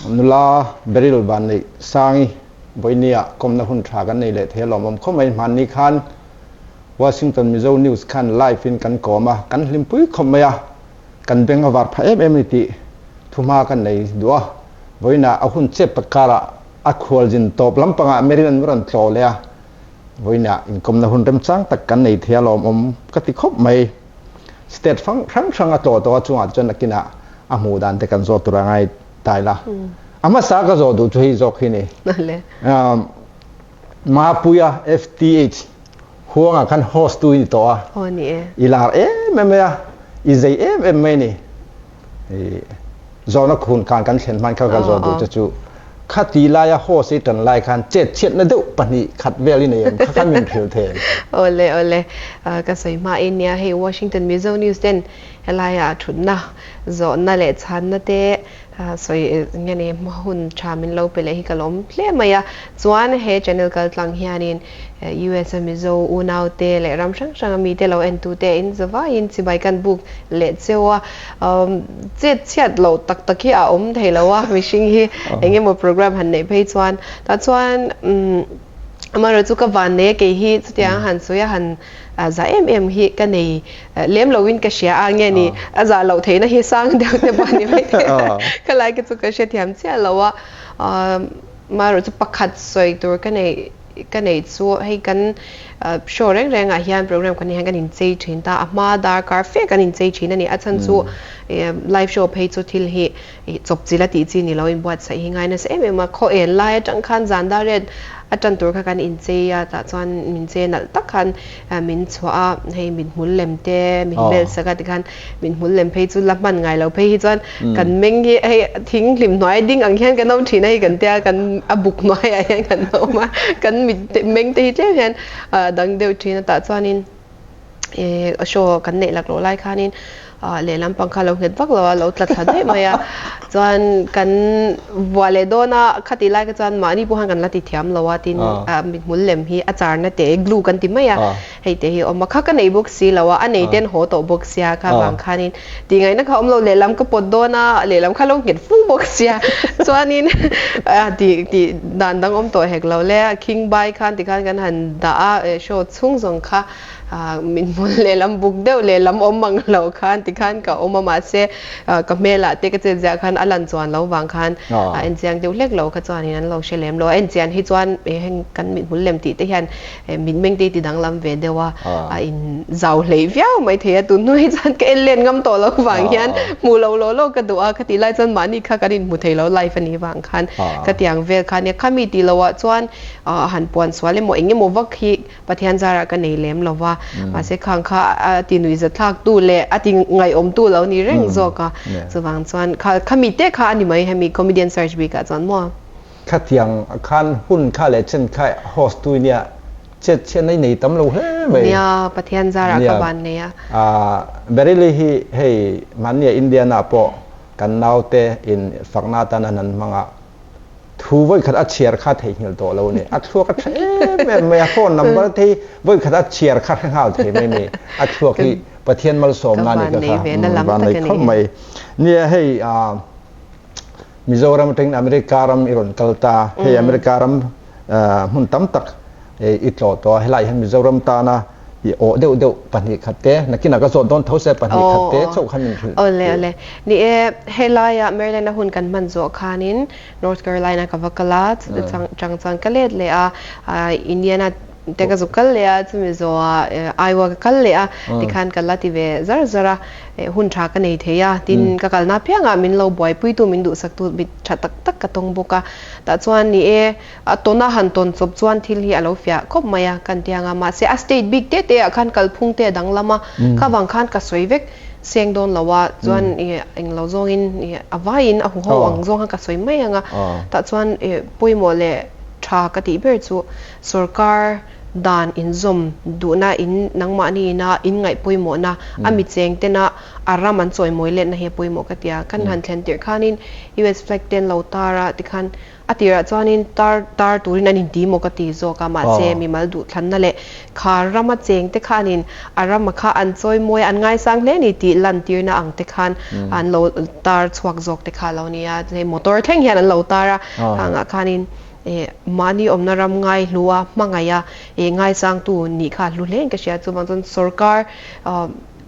Nula Beryl Vanneih Sangi vawinia kawmna hun tha kan nei leh thei a lawmawm khawp mai. Hmanni khan Washington Mizo News khan live in kan kawm a, kan hlimpui khawp mai a, kan beng a var phah em em a ni tih thuhma kan nei duh a. Vawiinah a hun chep tak karah a khualzin tawp lampangah Meryl an rawn tlawh leh a, vawiinah inkawmna hun remchang tak kan nei thei a lawmawm ka ti khawp mai. State hrang hrang a tlawh tawh a chungah chuan nakinah a hmuh dan te kan zawt tur a ngai tai la. A hmasa ka zawh duh chu hei zawk hi ni. Mapuia FTH huangah khan host tu i ni tawh a. Aw ni e. I lar em em mai a, i zei em em mai ni. Zawhna khun khan kan thlen hman kha ka zawh duh che chu khati laia host i tan lai khan chet chhiatna deuh pahnih khat vel i nei em kha khan min hrilh thei em? Awle awle ka sawi hma in nia hei Washington Mizo News ten helaia thutna zawhna leh chhanna te sawi nge ni hma hun tha min lo pe leh hi ka lawm hle mai a chuan he channel kal tlang hianin US a Mizo unau te leh ram hrang hrang a mite lo en tu te in zavaiin chibai kan buk leh cheu a chet chhiat loh tak tak hi a awm thei lo a mihring hi eng emaw program han neih phei chuan tah chuan amaherawhchu chu ka van nei a kei hi chutiang han sawi a han za em em hi ka nei lem loin ka hria a nge ni a za loh theihna hi sang deuh te pawh a ni mai thei a khalai khi chu ka hrethiam chiah lo a amaherawhchu pakhat sawi tur ka nei Ka neih chu hei kan show reng rengah hian program kan neih hian kan inchei thin ta, a hma darkar fe kan inchei thin a ni. A chhan chu live show phei chu thil hi chawp chilh a tih chi ni lo inbuatsaih hi ngai nasa em em a. Khaw en lai atang khan zan dar ret a tan tur kha kan inchei a, tah chuan min che nalh tak khan min chhuah a, hei mithmul lem te min bel sak a tikhan mithmul lem phei chu la hman ngai lo phei hi chuan kan meng hi hei thing hlim hnuai ding ang hian kan awm thin a hei kan tia kan a buk hnuaiah hian kan awm a kan mit meng te hi tlem hian a dang deuh thin a tah chuanin eh show kan neih laklawh lai khanin lehlam pang kha lo nghet vak lo a lo tla thla daih mai a chuan kan vuah leh dawn a khatih lai kha chuan mahni pawh khan kan la ti thiam lo a tin mithmul lem hi a charna te glue kan ti mai a Hei te hi awm a, kha ka nei bawk si lo a, a nei ten haw tawh bawk sia kha vang khanin tih ngaihna kha awm lo, lehlam ka pawt dawn a, lehlam kha lo nghet fu bawk sia, chuanin tih tih dan dang awm tawh hek lo le, khing bai khan tikhan kan han dah a, show chhung zawng kha min hmul lehlam buk deuh lehlam awm ang lo khan tikhan ka awm a, mahse ka hmelah te ka chet ziah khan a lan chuan lo vang khan a enchiang deuh hlek lo kha chuanin an lo hre lem lo a, enchian hi chuan heng kan mithmul lem tih te hian mitmeng te hi ti danglam ve deuh a, a in zau hleih viau mai thei a, tun hnu hi chuan ka en len ngam tawh lo vang hian hmuh lo law law ka duh a, khatih lai chuan mahni kha kan inhmu thei lo live a nih vang khan khatiang vel kha nia, khami tih loh ah chuan han puan sual emaw eng emaw vak hi Pathian zarah ka nei lem lo va, mahse khang kha a ti nuihzat thlak tu leh a ti ngaihawm tu lo ni reng zawk a, chuvang chuan khami te kha a ni mai hemi comedian search bik ah chuan maw. Khatiang khan hun kha leh chen kha host tu nia chet chhiatna i nei tam lo hle mai. Nia, Pathian zarah ka van nei a. Beryl-i hi hei mahnia Indiana pawh kan naute in fakna atan an han hmang a, thu vawikhat a chhiar kha theihnghilh tawh lo ni. A thluak a tha em em mai a, phone number te hi vawikhat a chhiar kha hre nghal thei mai ni. A thluak hi Pathian malsawmna ni ka kha van nei khawp mai. Nia hei Mizoram atangin America ram i rawn kal ta. Hei America ram hmun tam tak i tlawh tawh a, helai hian Mizoram tana i awh deuh deuh pahnih khat te, nakinah ka zawt dawn tho se pahnih khat te chauh khan min hrilh. Awle awle. Ni e, helaia Maryland a hun kan hman zawh khanin North Carolina ka va kal a, chuti chang chuan ka let leh a, Indiana te ka zuk kal leh a, chumi zawhah Iowa ka kal leh a, tikhan ka la ti ve zar zar a. Hun tha ka nei thei a, tin ka kalna apiangah min lo buaipuitu, min duhsaktu mit tha tak tak ka tawng bawk a. Tah chuan ni e, a tawna han tawn chawp chuan thil hi a lo fiah khawp mai a, kan ti ang a. Mahse a state bik te te ah khan kalphung te a danglam a, kha vang khan ka sawi vek seng dawn lo a, chuan englo zawngin a vaiin a huho ang zawng khan ka sawi mai ang a. Tah chuan pawimawh leh tha ka tih ber chu sorkar. dan inzawm duhna in nangmahni ina in ngaih pawimawhna a mi cheng tena a ram an chawimawi letna hi a pawimawh ka ti a. Kan han thlen tirh khanin US flag te an lo tar a tikhan a tirah chuanin tar tar turin an inti maw ka ti zawk a, mahse mimal duhthlanna leh kha rama cheng te khanin a rama kha an chawimawi a, an ngaisang hle ni tih lantirna ang te khan an lo tar chhuak zawk te kha a lo ni a, hei motor thleng hian an lo tar a, khangah khanin mahni awmna ram ngai hlu a, hmangaih a, ngaisangtu nih kha a hlu hle in ka hria, chuvang chuan sorkar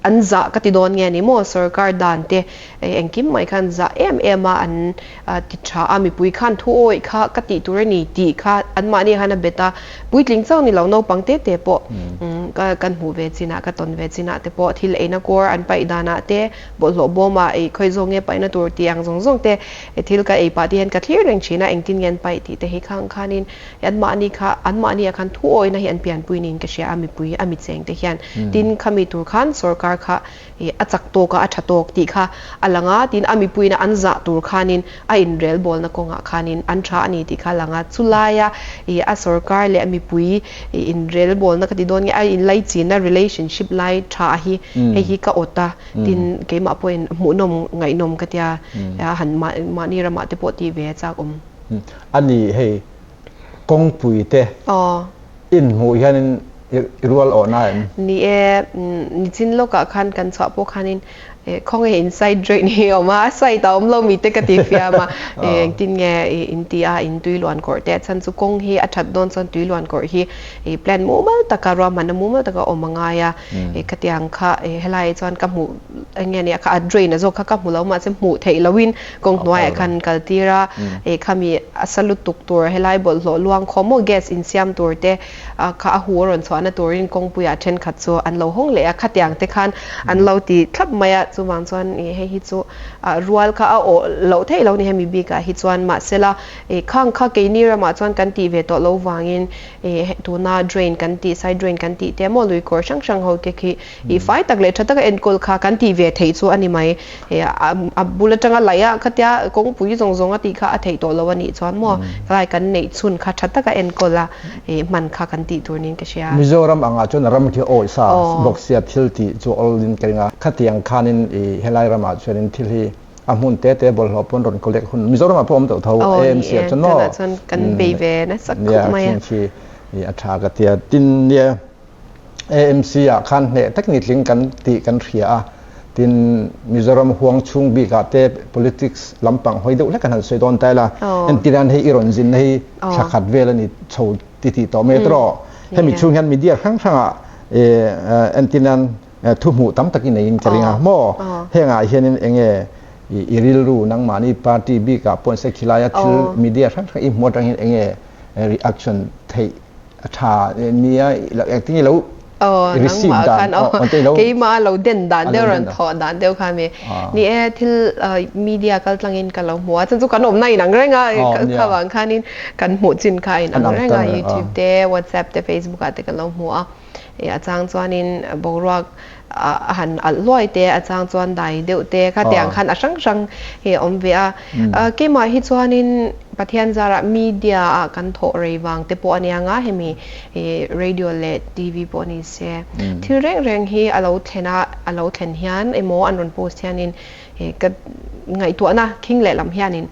An zah ka ti dawn nge ni maw? Sorkar dan te engkim mai khan zah em em a an ti tha a, mipui khan thu awih kha ka tih tur a ni tih kha anmahni khan a bet a, puitling chauh ni lo naupang te te pawh kan hmuh ve chinah ka tawn ve chinah te pawh thil eina kawr an paih danah te bawlhhlawh bawmah ei khawi zawng nge paihna tur tih ang zawng zawng te thil ka ei pah te hian ka thlir reng thin a, engtin nge an paih tih te hi khang khanin Anmahni kha, anmahni ah khan thu awina hi an pianpui niin ka hria a, mipui a micheng te hian. Tin, khami tur khan sorkar kha a chak tawk a, a tha tawk tih kha a lang a, tin a mipuiin an zah tur khanin a inrelbawlna kawngah khanin an tha a ni tih kha a lang a. Chulaia a sorkar leh a mipui inrelbawlna ka ti dawn nge, a inlaichinna, relationship, lai tha a hi hei hi ka awt a, tin keimah pawhin hmuhnawm ngaihnawm ka tia, han mahni ramah te pawh tih ve a chak awm. A ni hei kawngpui te in hmuh hianin i rual awhna em? Ni e, nichin lawkah khan kan chhuah pawh khanin khawnge inside drain hi a awm a, a side a awm lo mi te ka ti fiam a, engtin nge in ti a, in tui luan kawrh te a chhan chu kawng hi a that dawn chuan tui luan kawrh hi plan mumal taka ruahmanna mumal taka awm a ngai a, khatiang kha helai chuan ka hmuh eng nge nia kha a drain a zawk kha ka hmu lo mahse hmuh theih loin Kawng hnuaiah khan kal tir a, eh khami a sa lutuk tur helai bawlhhlawh luang khawm maw gas insiam tur te kha a hu a rawn chhuahna turin kawngpuiah thenkhat chu an lo hawng leh a, khatiang te khan an lo ti thlap mai a, chuvang chuan ih hei hi chu rual kha a awh loh theih lo ni hemi bikah hi chuan mahsela ih khang kha keini ramah chuan kan tih ve tawh lo vangin ih tuna drain kan tih side drain kan tih te maw lui kawr hrang hrang ho te khi ih fai tak leh tha taka enkawl kha kan tih ve theih chu a ni mai. A bul atanga laih a khatia kawngpui zawng zawng a tih kha a theih tawh lo a nih chuan maw helai kan neih chhun kha tha taka enkawl a hman kha kan tih tur niin ka hria. Mizoram angah chuan ram khi awih sa bawk sia thil tih chu awl in ka ring a, khatiang khanin i helai ramah chuanin thil hi a hmun te te bawlhhlawh pawn rawn collect hun Mizoramah pawh awm tawh tho AMC ah chuan maw tunah chuan kan bei ve nasa khawp mai a. Nia khi khi a tha ka tia tin nia. AMC ah khan hneh tak ni tling kan tih kan hria a, tin Mizoram huang chhung bik ah te politics lampang hawi deuh hlek kan han sawi dawn ta ila, entir hian hei i rawn zinna hi thla khat vel a ni chho ti tih tawh mai tawh, hemi chhung hian media hrang hrang ah entir hian thu hmuh tam tak i nei in ka ring a maw, heng ah hian in enge i rilru nangmahni party bik ah pawh sekhilai a thil media hrang hrang i hmuh atang hian enge reaction theih a tha nia engtin nge lo receive dan keimah lo den dan deuh rawn thawh dan deuh kha mi ni e thil media kal tlangin ka lo hmu a chan chu kan awmna in ang reng a kha vang khanin kan hmuh chin kha in ang reng a youtube te whatsapp te facebook ah te ka lo hmu a a chang chuanin boruak a han alh hluai te a chang chuan dai deuh te kha tiang khan a hrang hrang hi a awm ve a. Keimah hi chuanin Pathian zarah media ah kan thawh rei vang te pawh a nia nga hemi radio leh TV pawh ni se thil reng reng hi a lo thlen a a lo thlen hian emaw an rawn post hianin ka ngaihtuahna khing lehlam hianin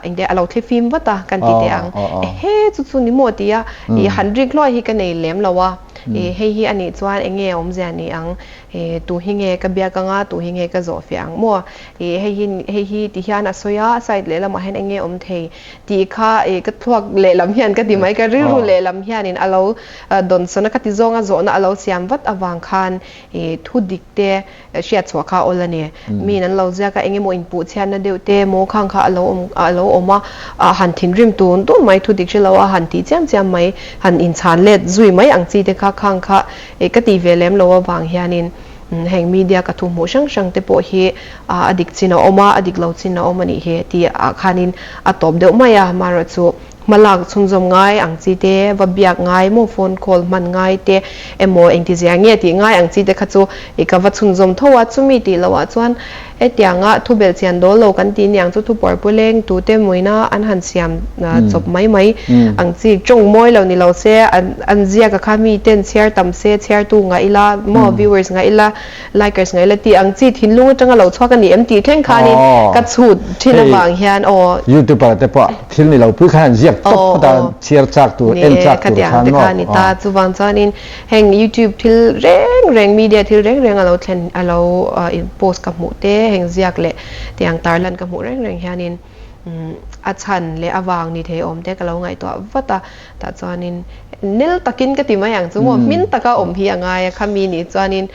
engte a lo thli fim vat a kan ti teh ang ehe chu chu ni maw tia i han rik hluai hi ka nei lem lo a. I hei hi a nih chuan eng nge awmzia ni ang? I tu hi nge ka biak anga, tu hi nge ka zawh fiah ang maw? I hei hi hei hi ti hian a sawi a, a side lehlamah hian eng nge awm thei tih kha i ka thluak lehlam hian ka ti mai, ka rilru lehlam hianin a lo dawnsawn a, ka ti zawnga zawhna a lo siam vat avang khan i thu dik te Hriat chhuah kha awl a ni. Miin an lo ziak a, eng emaw inpuh chhiatna deuh te maw khang kha a lo awm a lo awm a, a han thinrim tun tun mai, thu dik hre lo a han tih chiam chiam mai, han inchhan let zui mai ang chi te kha khang kha ka tih ve lem lo avang hianin heng media ka thu hmuh hrang hrang te pawh hi a dik chin a awm a, a dik lo chin a awm a nih hi tih ah khanin a tawp deuh mai a, amaherawhchu. Hmalak chhunzawm ngai ang chi te, va biak ngai maw phone call hman ngai te emaw engtizia nge tih ngai ang chi te kha chu i ka va chhunzawm tho a, chumi tih loh ah chuan hetianga thu belhchian dawl lo kan tih niang chu thu puarpu leng tu te mawina an han siam chawp mai mai ang chi tawng mawi lo ni lo se an ziak a kha mi ten chhiar tam se chhiartu ngah ila maw viewers ngah ila Likers ngaih la tih ang chi thinlung atanga lo chhuak a ni em tih thleng khanin ka chhut thin avang hian aw. Youtuber te pawh thil ni lo pui khan an ziak tawp phawt a, chhiar chak tur, en chak tur khan maw. Ni e, khatiang te kha a ni ta. Chuvang chuanin heng youtube thil reng reng, media thil reng reng a lo thlen, a lo post ka hmuh te, heng ziak leh tiang tarlan ka hmuh reng reng hianin a chhan leh a vang ni thei awm te ka lo ngaihtuah vat a. Tah chuanin nel takin ka ti mai ang chu maw, hmin taka awm hi a ngai a, khami nih chuanin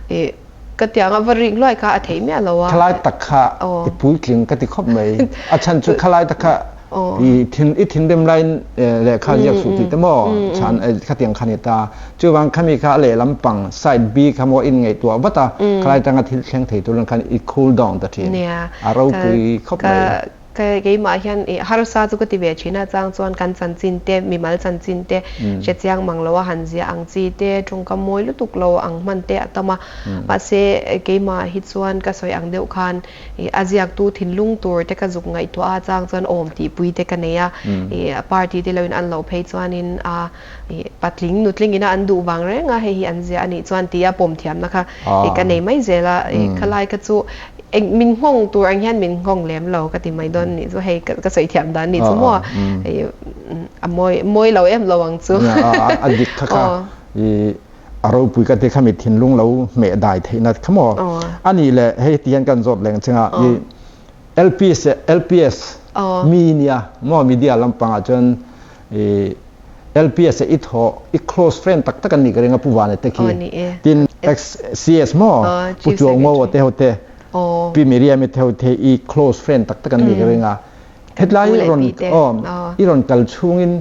ih ka tiang a va rik hluai kha a theih miah lo a. Khalai tak kha i puitling ka ti khawp mai. A chhan chu khalai tak kha i thin i thinrim laiin lehkha ziak suh tih te maw chhan khatiang kha ni ta. Chuvang khami kha a lehlam pang side B kha maw in ngaihtuah vat a, khalai tanga thil thleng thei turin khan i cool down ta thin. A ropui khawp mai. Ka keimah hian ih harsa chu ka ti ve thin a, chang chuan kan chanchin te, mimal chanchin te hre chiang mang lo a han ziah ang chi te, tawngkam mawi lutuk lo ang hman te a tam a. Mahse keimah hi chuan ka sawi ang deuh khan ih a ziaktu thinlung tur te ka zuk ngaihtuah a, chang chuan awm tihpui te ka nei a, ih party te lo in an loh phei chuanin a ih patling nutling ina an duh vang reng a, hei hi an ziah a nih chuan tia pawm thiamna kha ih ka nei mai zel a, ih khalai kha chu Eng min nghawng tur ang hian min nghawng lem lo ka ti mai dawn nih chu hei ka sawi thiam dan nih chu maw a mawi mawi lo em lo ang chu. A dik kha kha i a ropui ka ti kha mi thinlung lo hmeh dai theih nat kha maw. A nih leh hei ti hian kan zawt leng ching a i LPS LPS mi nia maw media lampangah chuan i LPS i thaw i close friend tak tak an nih ka ring a Pu Vana te khi. Tin XCS maw Pu Chuang Ngo te ho te Pi Miriam te ho te i close friend tak tak an nih ka ring a. Hetlai i rawn i rawn kal chhungin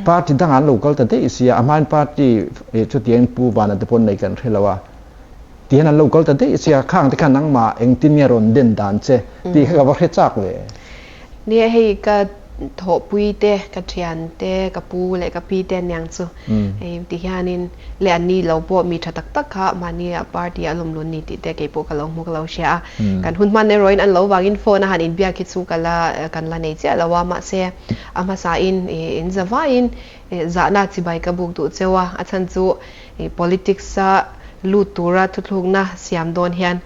party dang an lo kal ta daih sia a hmain party chutiang Pu Vana te pawn nei kan hre lo a. Tihian an lo kal ta daih sia khang te khan nangmah engtin nge rawn den dan che tih kha ka va hre chak ve. Nia hei ka thawhpui te, ka thian te, ka pu leh ka pi te aniang chu hei ti hianin leh an ni lo pawh mi tha tak tak kha mahni ah party a lawm lun ni tih te kei pawh ka lo hmu ka lo hria a. Kan hun hman erawhin an lo vangin phone a han inbiak hi chu ka la kan la nei chiah lo a mahse a hmasa in in za vaiin zahna chibai ka buk duh cheu a, a chhan chu politics a lut tura thuthlukna siam dawn hian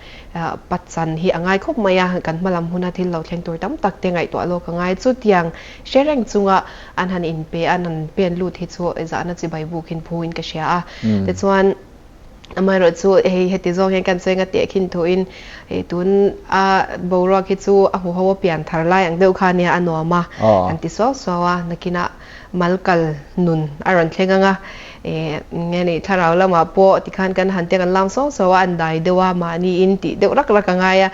Patchan hi a ngai khawp mai a, kan hmalam huna thil lo thleng tur tam tak te ngaihtuah lawk a ngai. Chutiang hre reng chunga an han inpe a, an han pen lut hi chu zahna chibai bukin phuin ka hria a. Tichuan, amaherawh chu hei heti zawng hian kan sawi nga tehkhin thuin tun a boruak hi chu a huho a pian thar lai ang deuh kha nia a nuam a, kan ti suau suau a, nakinah mal kal nun a rawn thleng ang a, nge ni thlarau lamah pawh tikhan kan han te kan lam sawng sawng a, an dai deuh a, mahni in tih deuh rak rak a ngai a,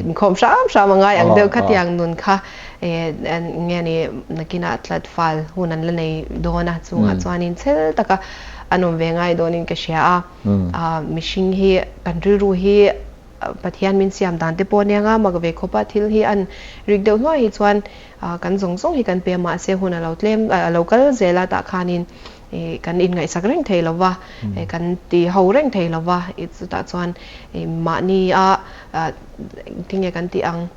inkhawm hram hram a ngai ang deuh khatiang nun kha nge ni nakinah tlat fal hun an la nei dawn a, chungah chuanin chhel taka an awm ve ngai dawnin ka hria a, mihring hi kan rilru hi Pathian min siam dan te pawh nia nga mak ve khawp a, thil hi an rik deuh hnuai hi chuan kan zawng zawng hi kan pe a, mahse hun a lo tlem a lo kal zel a tah khanin kan inngaihsak reng thei lo va, kan ti ho reng thei lo va, chutah chuan mahni a tinge kan tih ang.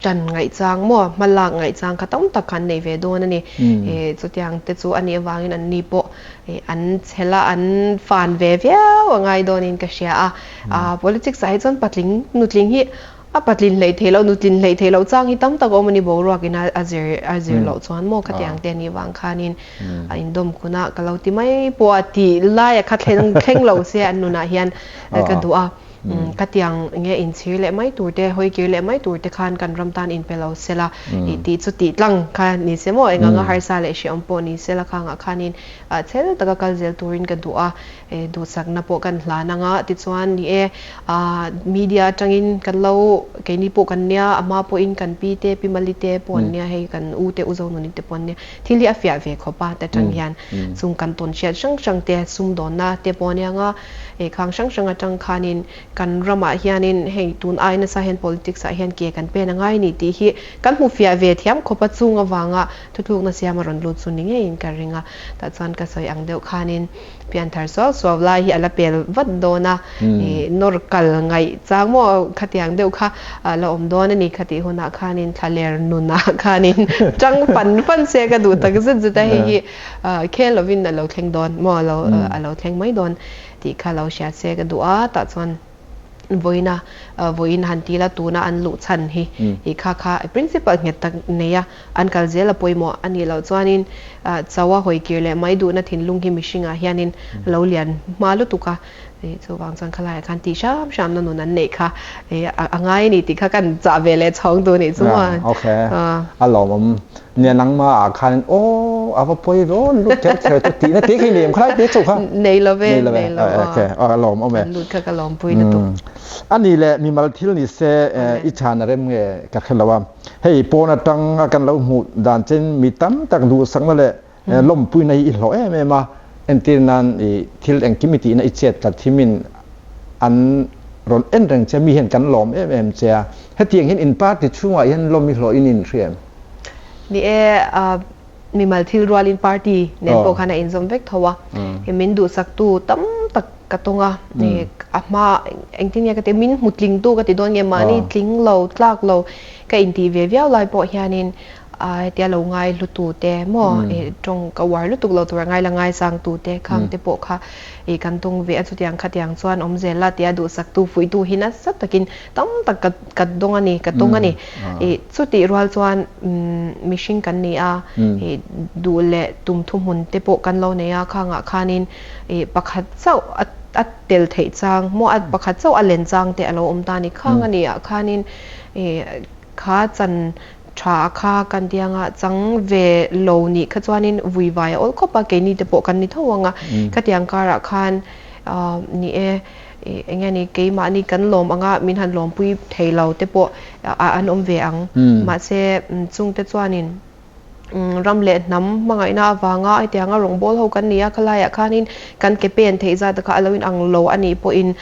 Ṭan ngaihchang maw, hma lak ngaihchang kha tam tak kha an nei ve dawn a ni. Chutiang te chu a nih avangin an ni pawh an chhel a, an fan ve viau a ngai dawnin ka hria a. Politics ah hi chuan patling, nutling hi a patlin hleih theih loh, nutlin hleih theih loh chang hi tam tak a awm a ni boruakin a zir a zir loh chuan maw khatiang te a nih vang khanin a indawm khun a, ka lo ti mai pawh a tih laia kha thleng thleng lo se an nunah hian ka duh a. Ka tiang nge inchhir leh mai tur te, hawi kir leh mai tur te khan kan ram tan inpe lo se la, i tih chu tih tlang kha ni se maw, eng anga harsa leh hreawm pawh ni se la khangah khanin chhel taka kal zel turin ka duh a, duhsakna pawh kan hlan ang a, tichuan ni e, media atangin kan lo keini pawh kan nia, a hma pawhin kan pi te, pi Mali te pawh an nia, hei kan u te, u Zonuni te pawh an nia, thil hi a fiah ve khawp a, ta tang hian chung kan tawn hriat hrang hrang te, sumdawnna te pawh ania nga, Khang hrang hrang atang khanin kan ramah hianin hei tun ai nasa hian politics ah hian ke kan pen a ngai ni tih hi kan hmu fiah ve thiam khawp a chung avanga thutlukna siam a rawn lut chu ni ngeiin ka ring a. Tah chuan ka sawi ang deuh khanin pianthar suau suau lai hi a la pel vat dawn a, ih nawr kal ngaih chang maw khatiang deuh kha la awm dawn a ni khatih hunah khanin thlaler nunah khanin tang fan fan se ka duh tak zet zet a, hei hi khel lovin a lo thleng dawn maw a lo thleng mai dawn tih kha lo hria se ka duh a, tah chuan vawiina vawiin han ti la tuna an luh chhan hi i kha kha principle nghet tak nei a an kal zel a pawimawh a nih loh chuanin chaua hawi kir leh mai duhna thinlung hi mihringah hianin lo lian hma lutuk a, chuvang chuan khalaiah khan tih hram hramna nun an neih kha a ngai a ni tih kha kan chah ve leh chhawng duh nih chu maw. Ok, a lawmawm. Nia nangmah ah khan aw a va pawi rawn lut kher kher chu tihna te khi nei khalai te chu kha. Nei lo ve, nei lo ve. Ok, a lawmawm e. An lut kha ka lawmpui lutuk. A nih leh mimal thil ni se i chhan a rem nge ka hre lo a. Hei pawn atang a kan lo hmuh dan chen mi tam tak duhsakna leh lawmpuina hi i hlawh em em a, entir nan i thil engkim i tihna i chet tlat hi min an rawn en reng che mi hian kan lawm em em che a, hetiang hian in party chhungah hian lawm i hlawh in in hria em? Ni e, mimal thil rualin party nen pawh khan a inzawm vek tho a, min duhsaktu tam tak ka tawng a, a hma engtin nge ka ti, min hmu tlingtu ka ti dawn nge mahni tling lo, tlak lo ka intih ve viau lai pawh hianin hetia lo ngai hlutu te maw tawng ka uar lutuk lo tura ngai la ngaisang tu te khang te pawh kha kan tawng ve a, chutiang khatiang chuan awm zel la tia duhsaktu fuihtu hi nasa takin tam tak ka ka dawng a ni, ka tawng a ni. Chutih rual chuan mihring kan ni a, duh leh tum thuhmun te pawh kan lo nei a, khangah khanin pakhat chauh a a tel theih chang maw a pakhat chauh a len chang te a lo awm ta a ni. Khang a nih ah khanin kha chan tha kha kan ti anga chang ve lo nih kha chuanin vui vai a awl khawp a, keini te pawh kan ni tho ang a. Khatiang karah khan ni e eng nge ni keimahni kan lawm anga min han lawmpui thei lo te pawh an awm ve ang. Mahse chungte chuanin Ram leh hnam hmangaihna avanga hetianga rawngbâwl ho kan ni a, khalaiah khanin kan ke pen theih zat kha a lo inang lo a nih pawhin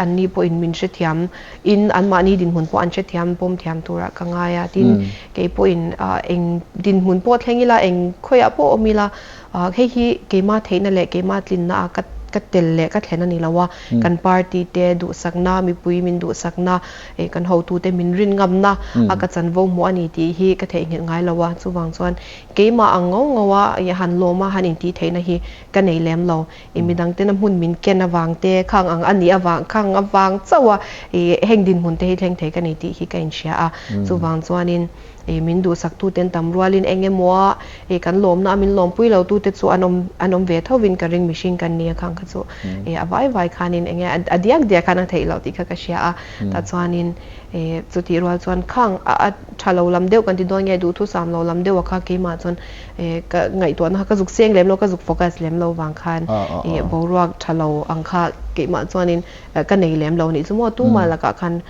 anni pawhin min hrethiam in anmahni dinhmun pawh an hrethiam pawm thiam turah ka ngai a. Tin, kei pawhin eng dinhmun pawh thleng ila, eng khawiah pawh awm ila, Hei hi keimah theihna leh keimah tlinna ah ka ka tel leh ka thlen a ni lo a, kan party te duhsakna, mipui min duhsakna, kan hotute min rin ngamna a ka chanvo hmuh a ni tih hi ka theihnghilh ngai lo a, chuvang chuan keimah ang ngau ngau a han lawm a han intih theihna hi ka nei lem lo. I midang tena hmun min ken avang te, khang ang a nih avang, khang avang chauh a heng dinhmun te hi thleng thei ka ni tih hi ka inhria a, chuvang chuanin I min duhsaktute an tam rualin eng emaw a i kan lawmna a min lawmpui lotute chu an awm an awm ve thovin ka ring mihring kan nia khang kha chu i a vai vai khanin eng nge a diak diak khan a theih loh tih kha ka hria a tah chuanin i chutih rual chuan khang a a tha lo lam deuh kan ti dawn nge duhthusam lo lam deuh a kha keimah chuan i ka ngaihtuahna kha ka zuk seng lem lo ka zuk focus lem lo vang khan i boruak tha lo ang kha keimah chuanin Ka nei lem lo nih chu maw tumah lakah khan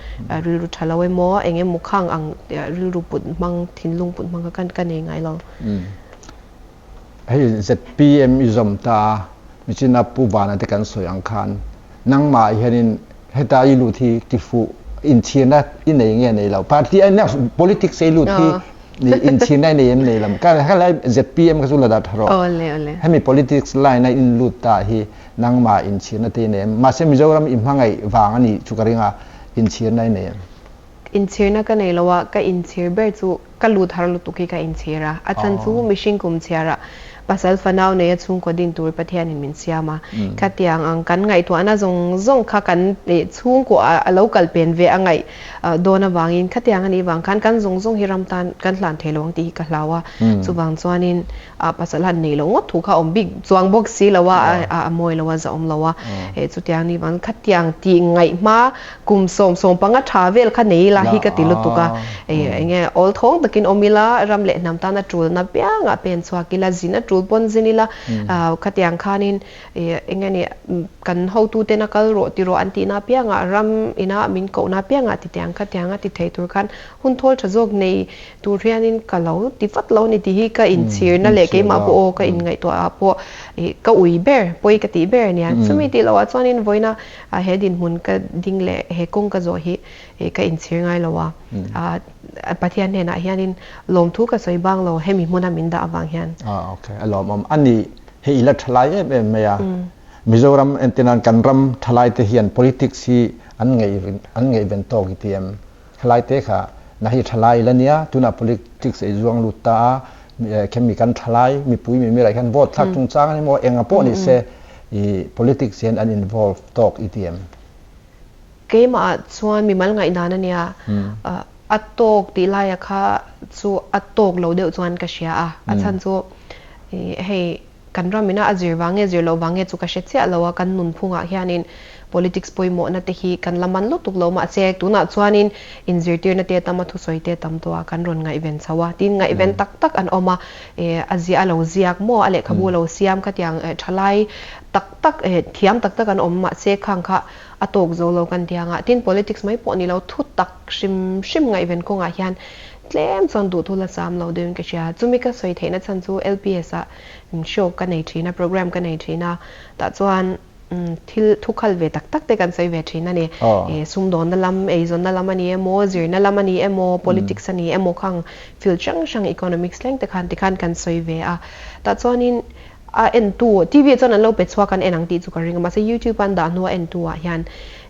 rilru tha lo emaw eng emaw khang ang rilru put hmang thinlung put hmang kha ka nei ngai lo. Hei ZPM i zawm ta a, michina Pu Vana te kan sawi ang khan nangmah hianin heta i lut hi tifuh inchhirna i nei nge nei lo party a politics a i lut hi inchhirna i nei em nei lo ka helai ZPM kha chu la dah tha rawh hemi politics line a in lut ta hi Nangmah inchhirna te i nei em? Mahse Mizoram i hmangaih vang a nih chu ka ring a, inchhirna i nei em? Inchhirna ka nei lo a, ka inchhir ber chu ka lut har lutuk hi ka inchhir a. A chhan chu mihring kum chhiarah pasal fanau neia chhungkaw din tur Pathianin min siam a. Khatiang ang kan ngaihtuahna zawng zawng kha kan chhungkaw a lo kal pen ve a ngaih dawn avangin khatiang a nih vang khan kan zawng zawng hi ram tan kan hlan thei lo ang tih hi ka hlau a. Chuvang chuanin a pasal han nei lo ngawt thu kha awm bik chuang bawk si lo a, a mawi lo a, za awm lo a. Hei chutiang ni vang khatiang tih ngaih hma kum 75 tha vel kha nei ila hi ka ti lutuk a. Enge awl thawng takin. takin awm ila, ram leh hnam tana tulna piangah pen chhuak ila, zin a tul pawn zin ila, khatiang khanin eng nge ni kan hotuten a kal rawh ti rawh an tihna piangah ram ina min kohna piangah ti tiang khatiang a ti thei tur khan hun thawl tha zawk nei tur hianin ka lo ti vat lo a ni tih hi ka inchhirna leh keimah pawh aw ka inngaihtuah ah pawh ka ui ber, pawi ka tih ber a nia. Chumi tih loh ah chuanin vawiina he dinhmun ka ding leh he kawng ka zawh hi ka inchhir ngai lo a, Pathian hnenah hianin lawmthu ka sawi bang lo hemi hmuna min dah avang hian. Ah ok, a lawmawm a ni. Hei i la thalai em em mai a. Mizoram entirnan kan ram thalai te hian politics hi an ngaih an ngaihven tawk i ti em? Thalai te kha na hi thalai la nia, tunah politics ei zuang lut ta a, khemi kan thalai mipui mimir ah hian vote thlak chungchang a ni maw enga pawh ni se i politics hian an involve tawk i ti em? Keimah ah chuan mimal ngaihdan a nia, a tawk tih laia kha chu a tawk lo deuh chuan ka hria a, a chhan chu hei kan ram ina a zir vang nge zir loh vang nge chu ka hre chiah lo a, kan nunphungah hianin politics pawimawhna te hi kan la man lutuk lo mahse tunah chuanin inzirtirna te tam a thusawi te tam tawh a kan rawn ngaihven chho a, tin ngaihven tak tak an awm a, a ziah a lo ziak maw a lehkhabu a lo siam khatiang thalai tak tak thiam tak tak an awm mahse khang kha a tawk zo lo kan ti ang a, tin politics mai pawh ni lo thu tak hrim hrim ngaihven kawngah hian tlem chuan duhthu la sam lo deuhin ka hria. Chumi ka sawi theihna chhan chu LPS ah show ka nei thin a, program ka nei thin a, tah chuan thil thu khal ve tak tak te kan sawi ve thin a ni. Sumdawnna lam, eizawnna lam a ni emaw, zirna lam a ni emaw, politics a ni emaw khang field hrang hrang economics thleng te khan tikhan kan sawi ve a. Tah chuanin A entu, TV ah chuan an lo pe chhuak an en ang tih chu ka ring a, mahse YouTube a an dah hnua entu ah hian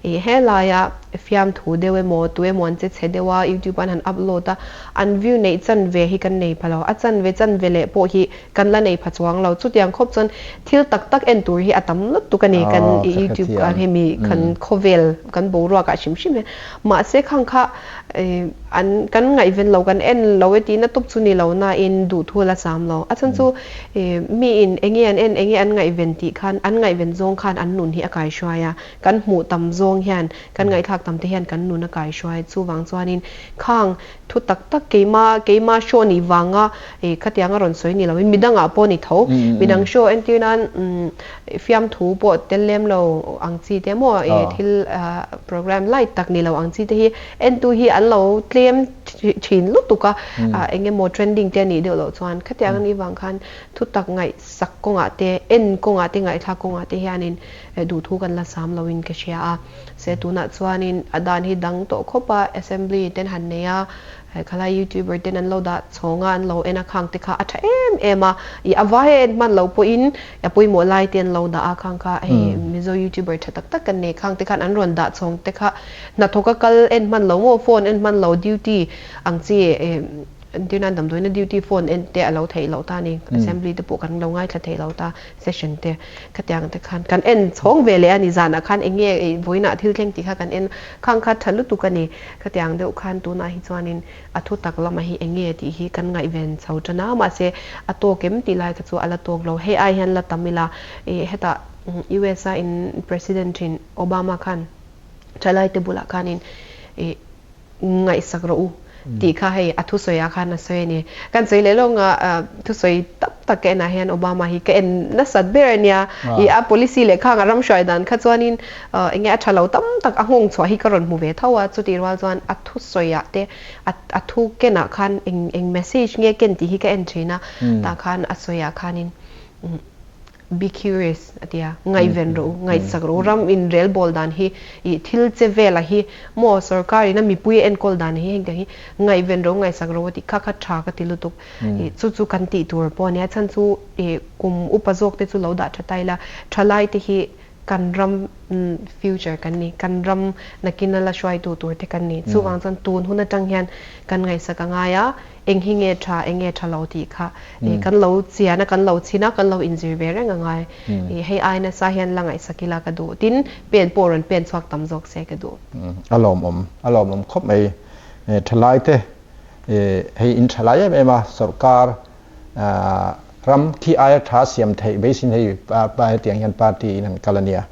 ih helaia fiamthu deuh emaw tu emaw an che chhe deuh a YouTube an han upload a, an view neih chanve hi kan nei pha lo, a chanve chanve leh pawh hi kan la nei pha chuang lo, chutiang khawp chuan thil tak tak en tur hi a tam lutuk a ni kan YouTube hemi kan khawvel kan boruak ah hrim hrim hian, mahse khang kha ih An kan ngaihven lo, kan en lo e tihna tawp chu ni lo nain duhthu a la sam lo. A chhan chu miin enge an en, enge an ngaihven tih khan an ngaihven zawng khan an nun hi a kaihruai a. Kan hmuh tam zawng hian, kan ngaihthlak tam te hian kan nun a kaihruai. Chuvang chuanin khang thu tak tak keima keima show nih vanga khatianga rawn sawi ni loin midangah pawh ni tho. Midang show entir nan fiamthu pawh tel lem lo ang chi te maw thil program light tak ni lo ang chi te hi Entu hi an lo tlem thin lutuk a, eng emaw trending te a nih deuh loh chuan khatiang a nih vang khan thutak ngaihsak kawngah te, en kawngah te, ngaihthlak kawngah te hianin duhthu kan la sam loin ka hria a. Se tunah chuanin a dan hi dang tawh khawp a, assembly ten han nei a, khalai youtuber ten an lo dah chhawng a, an lo en a khang te kha a tha em em a, i a vai a en hman lo pawhin A pawimawh lai te an lo dah a, khang kha hei Mizo YouTuber tha tak tak kan nei, khang te khan an rawn dah chhawng te kha hnathawk a kal en hman lo maw, phone en hman lo, duty ang chi entir nan damdawiina duty phone en te a lo theih loh ta a ni, assembly te pawh kan lo ngaithla thei lo ta, session te khatiang te khan kan en chhawng ve leh a ni, zanah khan eng nge vawiinah thil thleng tih kha kan en, khang kha tha lutuk a ni, khatiang deuh khan tunah hi chuanin A thu tak lama hi eng nge tih hi kan ngaihven chho tan a, mahse a tawk em tih lai kha chu a la tawk lo. Hei ai hian la tam ila, ih hetah US a in President thin Obama khan thalaite bulah khanin ih ngaihsak rawh u tih kha hei a thusawi ah khan a sawi a ni. Kan sawi leh lawng a, thusawi tam tak ka en ah hian Obama hi ka en nasat ber a nia. Ih a policy leh khang a ram hruai dan kha chuanin Eng nge a tha lo tam tak a nghawng chhuah hi ka rawn hmu ve tho a, chutih rual chuan a thusawiah te a thu kenah khan eng eng message nge ken tih hi ka en thin a, tah khan a sawiah khanin be curious a ti a, ngaihven rawh u, ngaihsak rawh u, ram inrel bawl dan hi ih thil che vela hi maw sorkar ina mipui a enkawl dan hi heng tiang hi ngaihven rawh u, ngaihsak rawh u a tih kha kha tha ka ti lutuk. Ih chu chu kan tih tur pawh a nia, chhan chu ih kum upa zawk te chu lo dah tha ta ila, thalai te hi kan ram future kan ni, kan ram nakin a la hruaitu tur te kan ni. Chuvang chuan tun hun atang hian kan ngaihsak a ngai a, eng hi nge tha, eng nge tha lo tih kha kan lo chian a, kan lo chhin a, kan lo inzir ve reng a ngai. Hei ai nasa hian la ngaihsak ila ka duh. Tin, pen pawh rawn pen chhuak tam zawk se ka duh. A lawmawm, a lawmawm khawp mai. Thalai te hei in thalai em em a, sawrkar Ram khi aia tha siam theih beisin hei hetiang hian party in an kal a nia.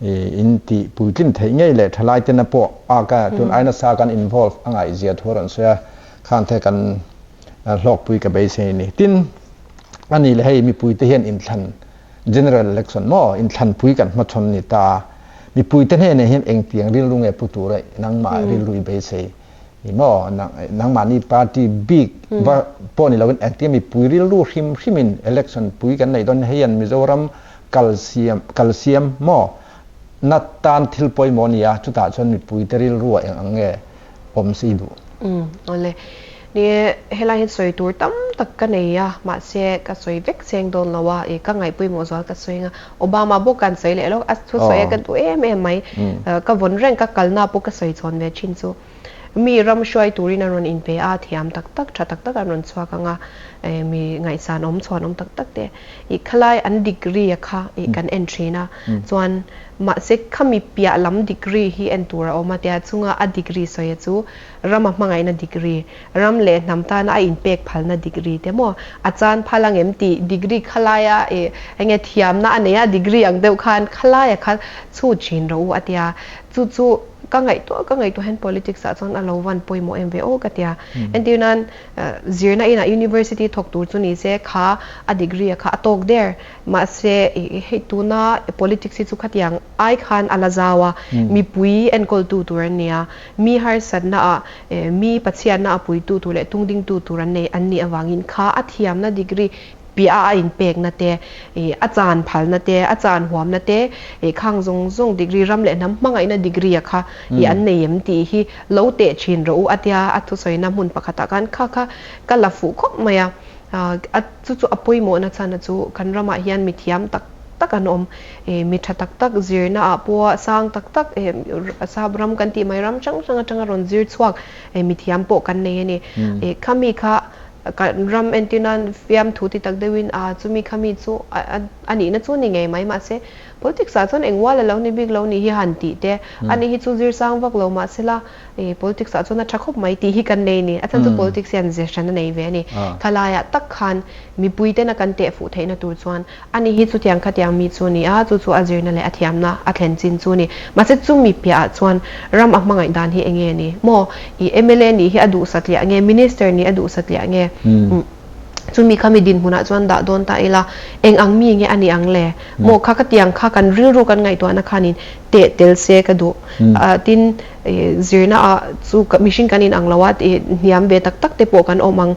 In tih puitlin theih ngei leh thalai tena pawh a ka tun ai nasa kan involve a ngaihzia thu a rawn sawi a, khang te kan. Hlawkpui ka beisei a ni. Tin, a ni leh hei mipuite hian inthlan, General Election maw, inthlanpui kan hmachhawn a ni ta a, mipuite hnenah hian engtiang rilru nge pu tura nangmah rilru i beisei i maw, nangmahni party bik va pawh ni loin engtiang mipui rilru hrim hrimin election pui kan neih dawn hei hian Mizoram kalsiam kalsiam maw na tan thil pawimawh a ni a, chutah chuan mipuite rilrua eng ang nge awm se i duh? Umm awle. Ni e, helai hian sawi tur tam tak ka nei a, mahse ka sawi vek cheng dawn lo a, i ka ngaihpawimawh zual ka sawi anga Obama bawk kan sawi leh lawk, a thu sawi a ka duh em em mai, ka vawn reng ka kalna pawh ka sawi chhawn ve thin chu. Mi ram hruai turin an rawn inpe a, thiam tak tak, tha tak tak an rawn chhuak anga, mi ngaihsan awm, chhuan awm tak tak te i khalai an degree a kha i kan en thin a, chuan mahse khami piah lam degree hi en tur a awm a, tia chunga a degree sawi a chu Rama hmangaihna degree, ram leh hnam tana a inpek phalna degree te maw a chan phal ang em tih degree khalaia ih enge thiamna a nei a degree ang deuh khan khalaia kha chhut thin rawh u a tia. Chu chu ka ngaihtuah ka ngaihtuah hian politics ah chuan a lo van pawimawh em ve aw ka tia. Entir nan zirna inah university thawk tur chu ni se kha a degree a kha a tawk der. Mahse hei tuna politics hi chu khatiang ai khan a la zau a, mipui enkawltu tur an nia. Mi harsatna ah mi Pathianna a puitu tur leh tungdingtu tur an nei an nih avangin kha a thiamna degree piah a a inpekna te, a chan phalna te, a chan huamna te, khang zawng zawng degree ram leh hnam hmangaihna degree a kha an nei em tih hi lo teh thin rawh u a tia a thusawina hmun pakhatah khan kha kha ka la fuh khawp mai a. A chu chu a pawimawhna chhan a chu kan ramah hian mi thiam tak tak an awm. Mi tha tak tak zirna ah pawh sang tak tak sap ram kan tih mai ram hrang hrang atanga rawn zir chhuak mi thiam pawh kan nei a ni. Khami kha kan ram entir nan fiamthu ti tak deuhin a chumi khami chu a nihna chu ni ngei mai mahse politics ah chuan engwal a lo ni bik lo ni hi han tih te a ni hi chu zir sang vak lo mahsela Politics ah chuan a tha khawp mai tih hi kan nei a ni. A chhan chu politics hian zir hran a nei ve a ni. Thalaiah tak khan mipui tena kan teh fuh theihna tur chuan ani hi chutiang khatiang mi chu a ni a, chu chu a zirna leh a thiamna a thlen chin chu a ni. Mahse chumi piahah chuan ram a hmangaih dan hi enge a ni maw? I mla nih hi a duh satliah nge? Minister nih a duh satliah nge? Chumi kha mi dinhmunah chuan dah dawn ta ila, eng ang mi nge a ni ang le? Maw kha khatiang kha kan rilru kan ngaihtuahna khanin teh tel se ka duh. Tin, zirna ah chu mihring kan inang lo a, hniam ve tak tak te pawh kan awm ang.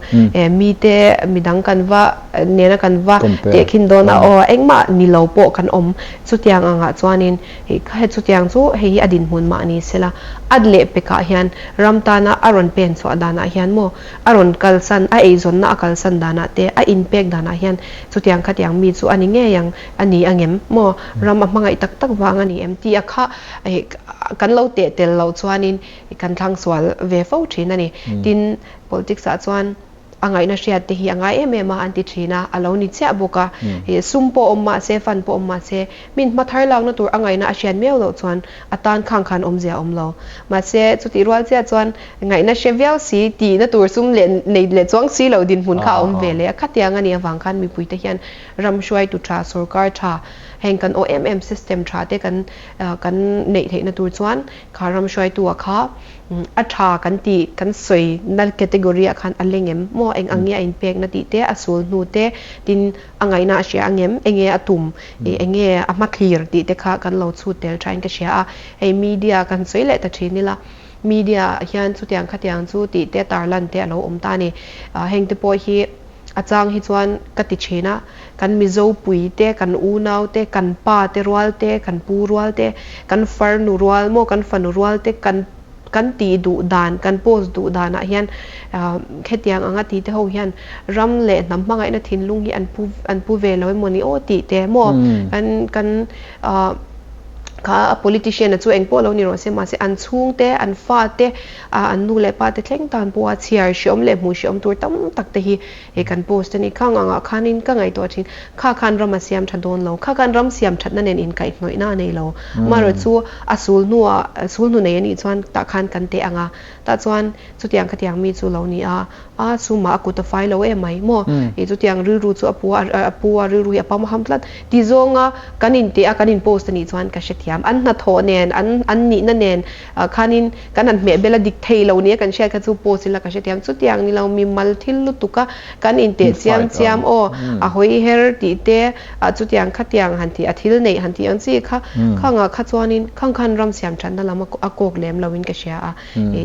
Mite midang kan va nena kan va tehkhin dawn a, aw engmah ni lo pawh kan awm. Chutiang angah chuanin he chutiang chu hei hi a dinhmun mah ni sela, a lehpekah hian ram tana a rawn pen chhuah danah hian maw A rawn kalsan, a eizawnna a kalsan danah te, a inpek danah hian chutiang khatiang mi chu a ni ngei ang, a ni angem maw? Ram a hmangaih tak tak vang a ni em? Tih a kha kan lo teh tel loh chuanin kan thlang sual ve fo thin a ni. Tin, politics ah chuan a ngaihna hriat te hi a ngai em em a an ti thin a, a lo ni chiah bawk a. Sum pawh awm mah se, fund pawh awm mah se, Min hma thar lakna tur a ngaihna a hriat miau loh chuan a tan khang khan awmzia a awm lo. Mahse, chutih rual chiah chuan ngaihna hre viau si, tihna tur sum leh nei leh chuang si lo dinhmun kha a awm ve leh a. Khatiang a nih avang khan mipuite hian ram hruaitu tha, sorkar tha, heng kan aw em em system tha te kan kan neih theihna tur chuan kha ram hruaitu-a kha A tha kan tih kan sawi na category ah khan a leng em maw? Eng ang nge a inpekna tih te, a sul hnu te, tin a ngaihna a hria ang em? Enge a tum? Enge a hmathlir tih te kha kan lo chhut tel thain ka hria a. Hei media kan sawi leh ta thin ila, media ah hian chutiang khatiang chu tih te tarlan te a lo awm ta a ni. Heng te pawh hi a chang hi chuan ka ti thin a, kan Mizo pui te, kan unau te, kan pa te rual te, kan pu rual te, kan farnu rual maw, kan fanu rual te, kan kan tih duh dan, kan post duh danah hian hetiang anga ti te ho hian ram leh hnam hmangaihna thinlung hi an pu an pu ve lo emawni aw tih te maw kan kan kha a politician a chu engpawh lo ni rawh se mahse an chhungte an fate an nu leh pa te thleng tan pawha chhiar hreawm leh hmuh hreawm tur tam tak te hi Hei kan post a ni. Khang angah khanin ka ngaihtuah thin, kha khan ram a siam tha dawn lo, kha khan ram siam thatna nen inkaihhnawihna a nei lo. Amaherawh chu a sul hnua, sul hnu nei a nih chuan tah khan kan teh ang a, tah chuan chutiang khatiang mi chu lo ni a, a sumah a kut a fai lo em mai maw? Ih chutiang rilru chu a pu a, a pu a rilru hi a pam ham tlat ti zawnga kan inteh a, kan in post a nih chuan ka hrethiam. hrethiam. An hnathawh nen, an an nihna nen khanin kan han hmeh bel a dik thei lo nia kan hriat kha chu post ila ka hrethiam. Chutiang ni lo mimal thil lutuk a kan inteh chiam chiam aw a hawi her tih te chutiang khatiang han tih a thil neih han tih ang chi kha khangah kha chuanin khang khan ram siam thatna lam a kawk lem loin ka hria a.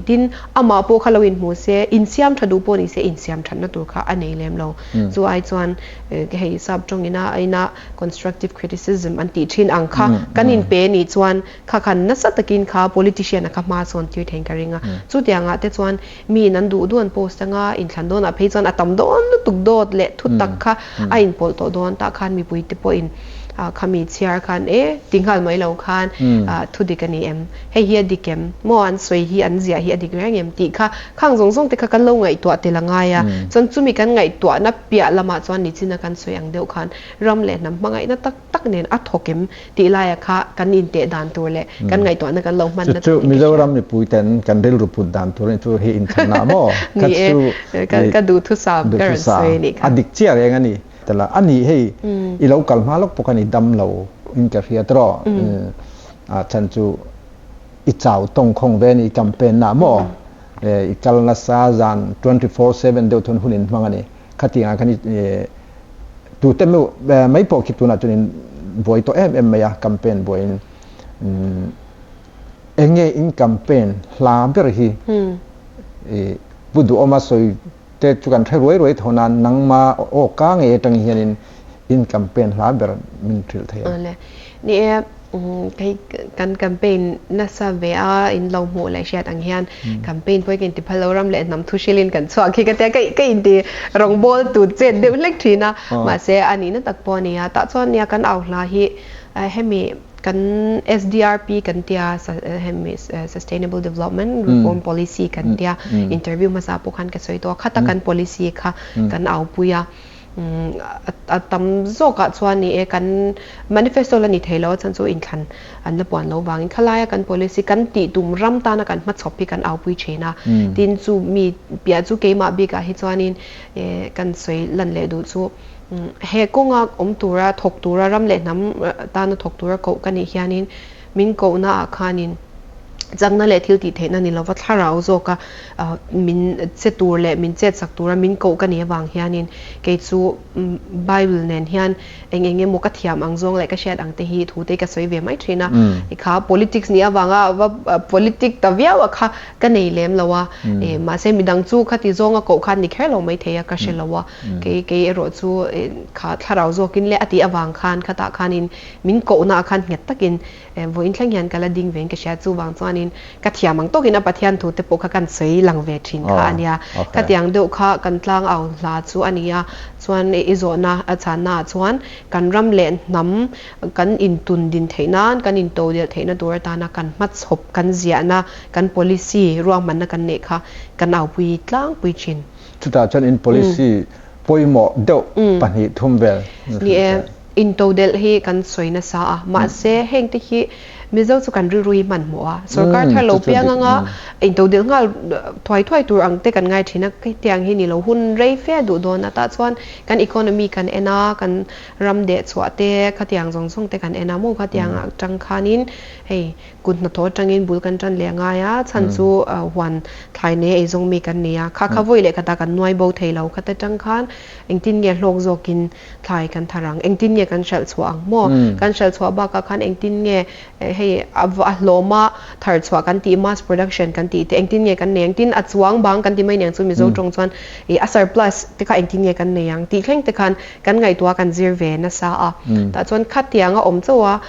Tin, amah pawh kha lo inhmu se, insiam tha duh pawh ni se insiam thatna tur kha a nei lem lo. Chu ai chuan hei sap tawngina aina constructive criticism an tih thin ang kha kan inpe nih chuan kha khan nasa takin kha politician a kha hma sawn tir theiin ka ring a. Chutiangah te chuan miin an duh duh an post anga inthlan dawnah phei chuan a tam dawn lutuk dawt leh thutak kha a inpawlh tawh dawn tah khan mipui te pawhin khami chhiar khan e ti nghal mai lo khan thudik a ni em? Hei hi a dik em? Maw an sawi hi an ziah hi a dik reng em? Tih kha khang zawng zawng te kha kan lo ngaihtuah tel a ngai a. Chuan chumi kan ngaihtuahna piah lamah chuan nichina kan sawi ang deuh khan ram leh hnam hmangaihna tak tak nen a thawk em tih laia kha kan inteh dan tur leh kan ngaihtuahna kan lo hmanna tur chu Mizoram mipui ten kan rilru put dan tur chu hi inthanna maw? Ni e, ka duhthusam ka rawn sawi anih kha. A dik chiah reng a ni. Tala a ni hei i lo kal hma lawk pawh khan i dam lo in ka hriat rawh. A chan chu i chau tawng khawng ve ni campaign na maw? I kal nasa zan 24/7 deuh thun hun in hmang a ni. Khatiangah khan i tute mai pawh khi tunah chuan in buai tawh em em mai a campaign buaiin eng nge in campaign hla ber hi i pu duhawma sawi te chu kan hre ruai ruai tho nan nangma aw ka ngei atang hianin in campaign hla ber min hrilh thei a. Ni e. Kei kan campaign nasa ve a, in lo hmuh leh hriat ang hian campaign pawh hi ka inti phal lo, ram leh hnam thu hrilhin kan chhuak hi ka tia, ka inti rawngbawl tu chet deuh hlek thin a, mahse a nihna tak pawh a ni a, tah chuan nia kan au hla hi hemi kan SDRP kan tia hemi Sustainable Development Reform Policy kan tia interview hmasa pawh khan ka sawi tawh a, khata kan policy kha kan aupui a. A tam zawkah chuan ni e, kan manifesto la ni thei lo a chhan chu inthlan an la puan lo vangin khalaia kan policy kan tih tum ram tana kan hmachhawp hi kan aupui thin a. Tin, chu mi piah chu keimah bikah hi chuanin kan sawi lan leh duh chu he kawnga awm tura thawk tura ram leh hnam tana thawk tura koh ka nih hianin min kohnaah khanin chakna leh thil tih theihna ni lova thlarau zawka min che tur leh min chetsak tura min koh ka nih avang hianin kei chu Bible nen hian eng eng emaw ka thiam ang zawng leh ka hriat ang te hi thu te ka sawi ve mai thin a. Kha politics nih avanga va politic ta viau a kha ka nei lem lo a. Mahse midang chu khati zawnga koh khan ni kher lo mai thei a ka hre lo a. Kei kei erawh chu kha thlarau zawkin leh a tih avang khan khatah khanin min kohna ah khan nghet takin Vawiin thleng hian ka la ding vein ka hria, chuvang chuanin ka thiam ang tawkin a Pathian thu te pawh kha kan sawi lang ve thin kha a nia. Khatiang deuh kha kan tlang au hla chu a ni a, chuan i zawhna a chhanna ah chuan kan ram leh hnam kan intun din theih nan, kan intodelh theihna tur atana kan hmachhawp, kan ziahna, kan policy ruahmanna kan neih kha kan aupui tlangpui thin. Chutah chuan in policy pawimawh deuh pahnih thum vel. Ni e. Intodelh hi kan sawi nasa a, mahse hengte hi Mizo chu kan rilru hi hmanhmawh a, sorkar thar lo piang anga intodelh nghal thuai thuai tur ang te kan ngai thin a, hetiang hi ni lo hun rei fe a duh dawn a, tah chuan kan economy kan en a, kan ram deh chhuah te khatiang zawng zawng te kan en a maw khatiang atang khanin hei kut hnathawh atangin bul kan tan leh a ngai a, chhan chu huan thlai nei eizawng mi kan ni a, kha kha vawi leh khatah kan nuai bo thei lo khat atang khan engtin nge hlawk zawkin thlai kan thar ang, engtin nge kan hralh chhuah ang maw? Kan hralh chhuah bakah khan engtin nge hei a hlawma thar chhuah kan tih mass production kan tih te engtin nge kan nei ang, tin a chuang bang kan ti mai niang chu Mizo tawng chuan ih a surplus te kha engtin nge kan nei ang tih thleng te khan kan ngaihtuah kan zir ve nasa a. Tah chuan khatiang a awm chauh a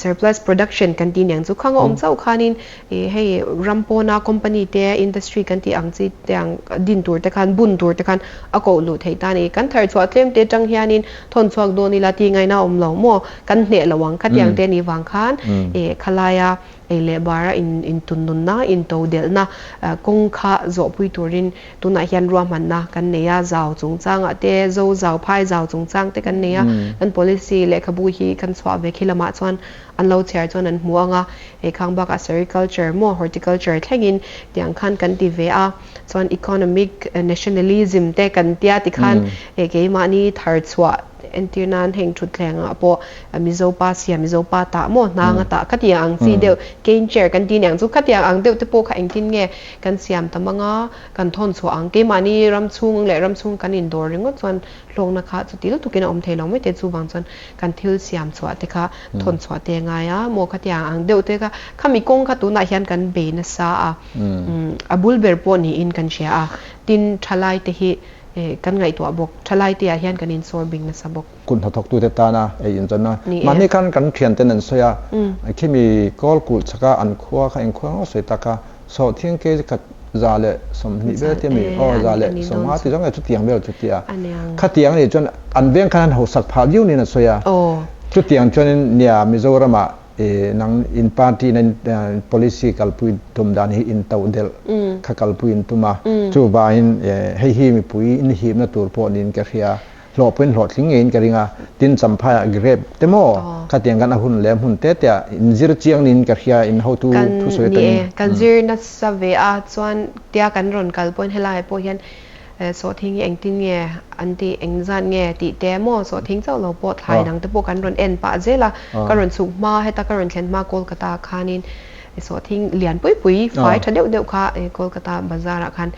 surplus production kan tih niang chu khang a awm chauh khanin Ih hei ram pawna company te industry kan tih ang chi te ang din tur te khan bun tur te khan a koh luh theih ta a ni. Kan thar chhuah tlem te atang hianin thawn chhuak dawn ila tih ngaihna a awm lo maw? Kan hneh lo ang khatiang te nih vang khan ih khalaia Ei leh bara in intunnunna, intodelhna kawng kha zawhpui turin tunah hian ruahmanna kan nei a, zau chungchangah te, zo zau, phai zau chungchang te kan nei a, kan policy lehkhabu hi kan chhuah ve khi lamah chuan an lo chhiar chuan an hmu ang a, hei khang bakah sericulture maw horticulture thlengin tiang khan kan ti ve a, chuan economic nationalism te kan tia tikhan keimahni thar chhuah Entir nan heng thutthleng ah pawh Mizo pa sia Mizo pa tah maw hnang a tah khatiang ang chi deuh cane chair kan ti niang chu khatiang ang deuh te pawh kha engtin nge kan siam tam anga kan thawn chhuah ang keimahni ram chhung leh ram chhung kan indawr ringawt chuan hlawkna kha chuti lutukin a awm thei lo mai te chuvang chuan kan thil siam chhuah te kha thawn chhuah te a ngai a maw khatiang ang deuh te kha khami kawng kha tunah hian kan bei nasa a a bul ber pawh niin kan hria a tin thalai te hi Kan ngaihtuah bawk. Thalai te ah hian kan insawr bing nasa bawk. Kut hnathawktute tana ei inzawna. Mahni khan kan thianten an sawi a, khimi kawl kulh chaka an khua kha engkhua ngawt sawi tak a, sawhthing kg khat 120 vel tia mi, aw 150 ti zawng nge chutiang vel chu tia. Khatiang anih chuan an veng khan an hausak phah viau niin a sawi a. Chutiang chuanin nia Mizoramah Nang in party na in policy kalpui tum dan hi in toh delh kha kalpui in tum a, chuvangin hei hi mipui in hipna tur pawh niin ka hria, hlawh pawhin hlawhtling ngeiin ka ring a, tin Champhaiah grape te maw khatiang khan a hun leh a hmun te te ah in zir chiang niin ka hria in hotu thusawi atangin. Ni e, kan zir nasa ve a, chuan tia kan rawn kal pawhin helaiah pawh hian Sawhthing hi engtin nge an tih, eng zat nge tih te maw sawhthing chauh lo pawh thlai dang te pawh kan rawn en pah zel a, ka rawn chhuk hma heta ka rawn thlen hma Kolkata ah khanin sawhthing lian pui pui fai tha deuh deuh kha Kolkata bazar ah khan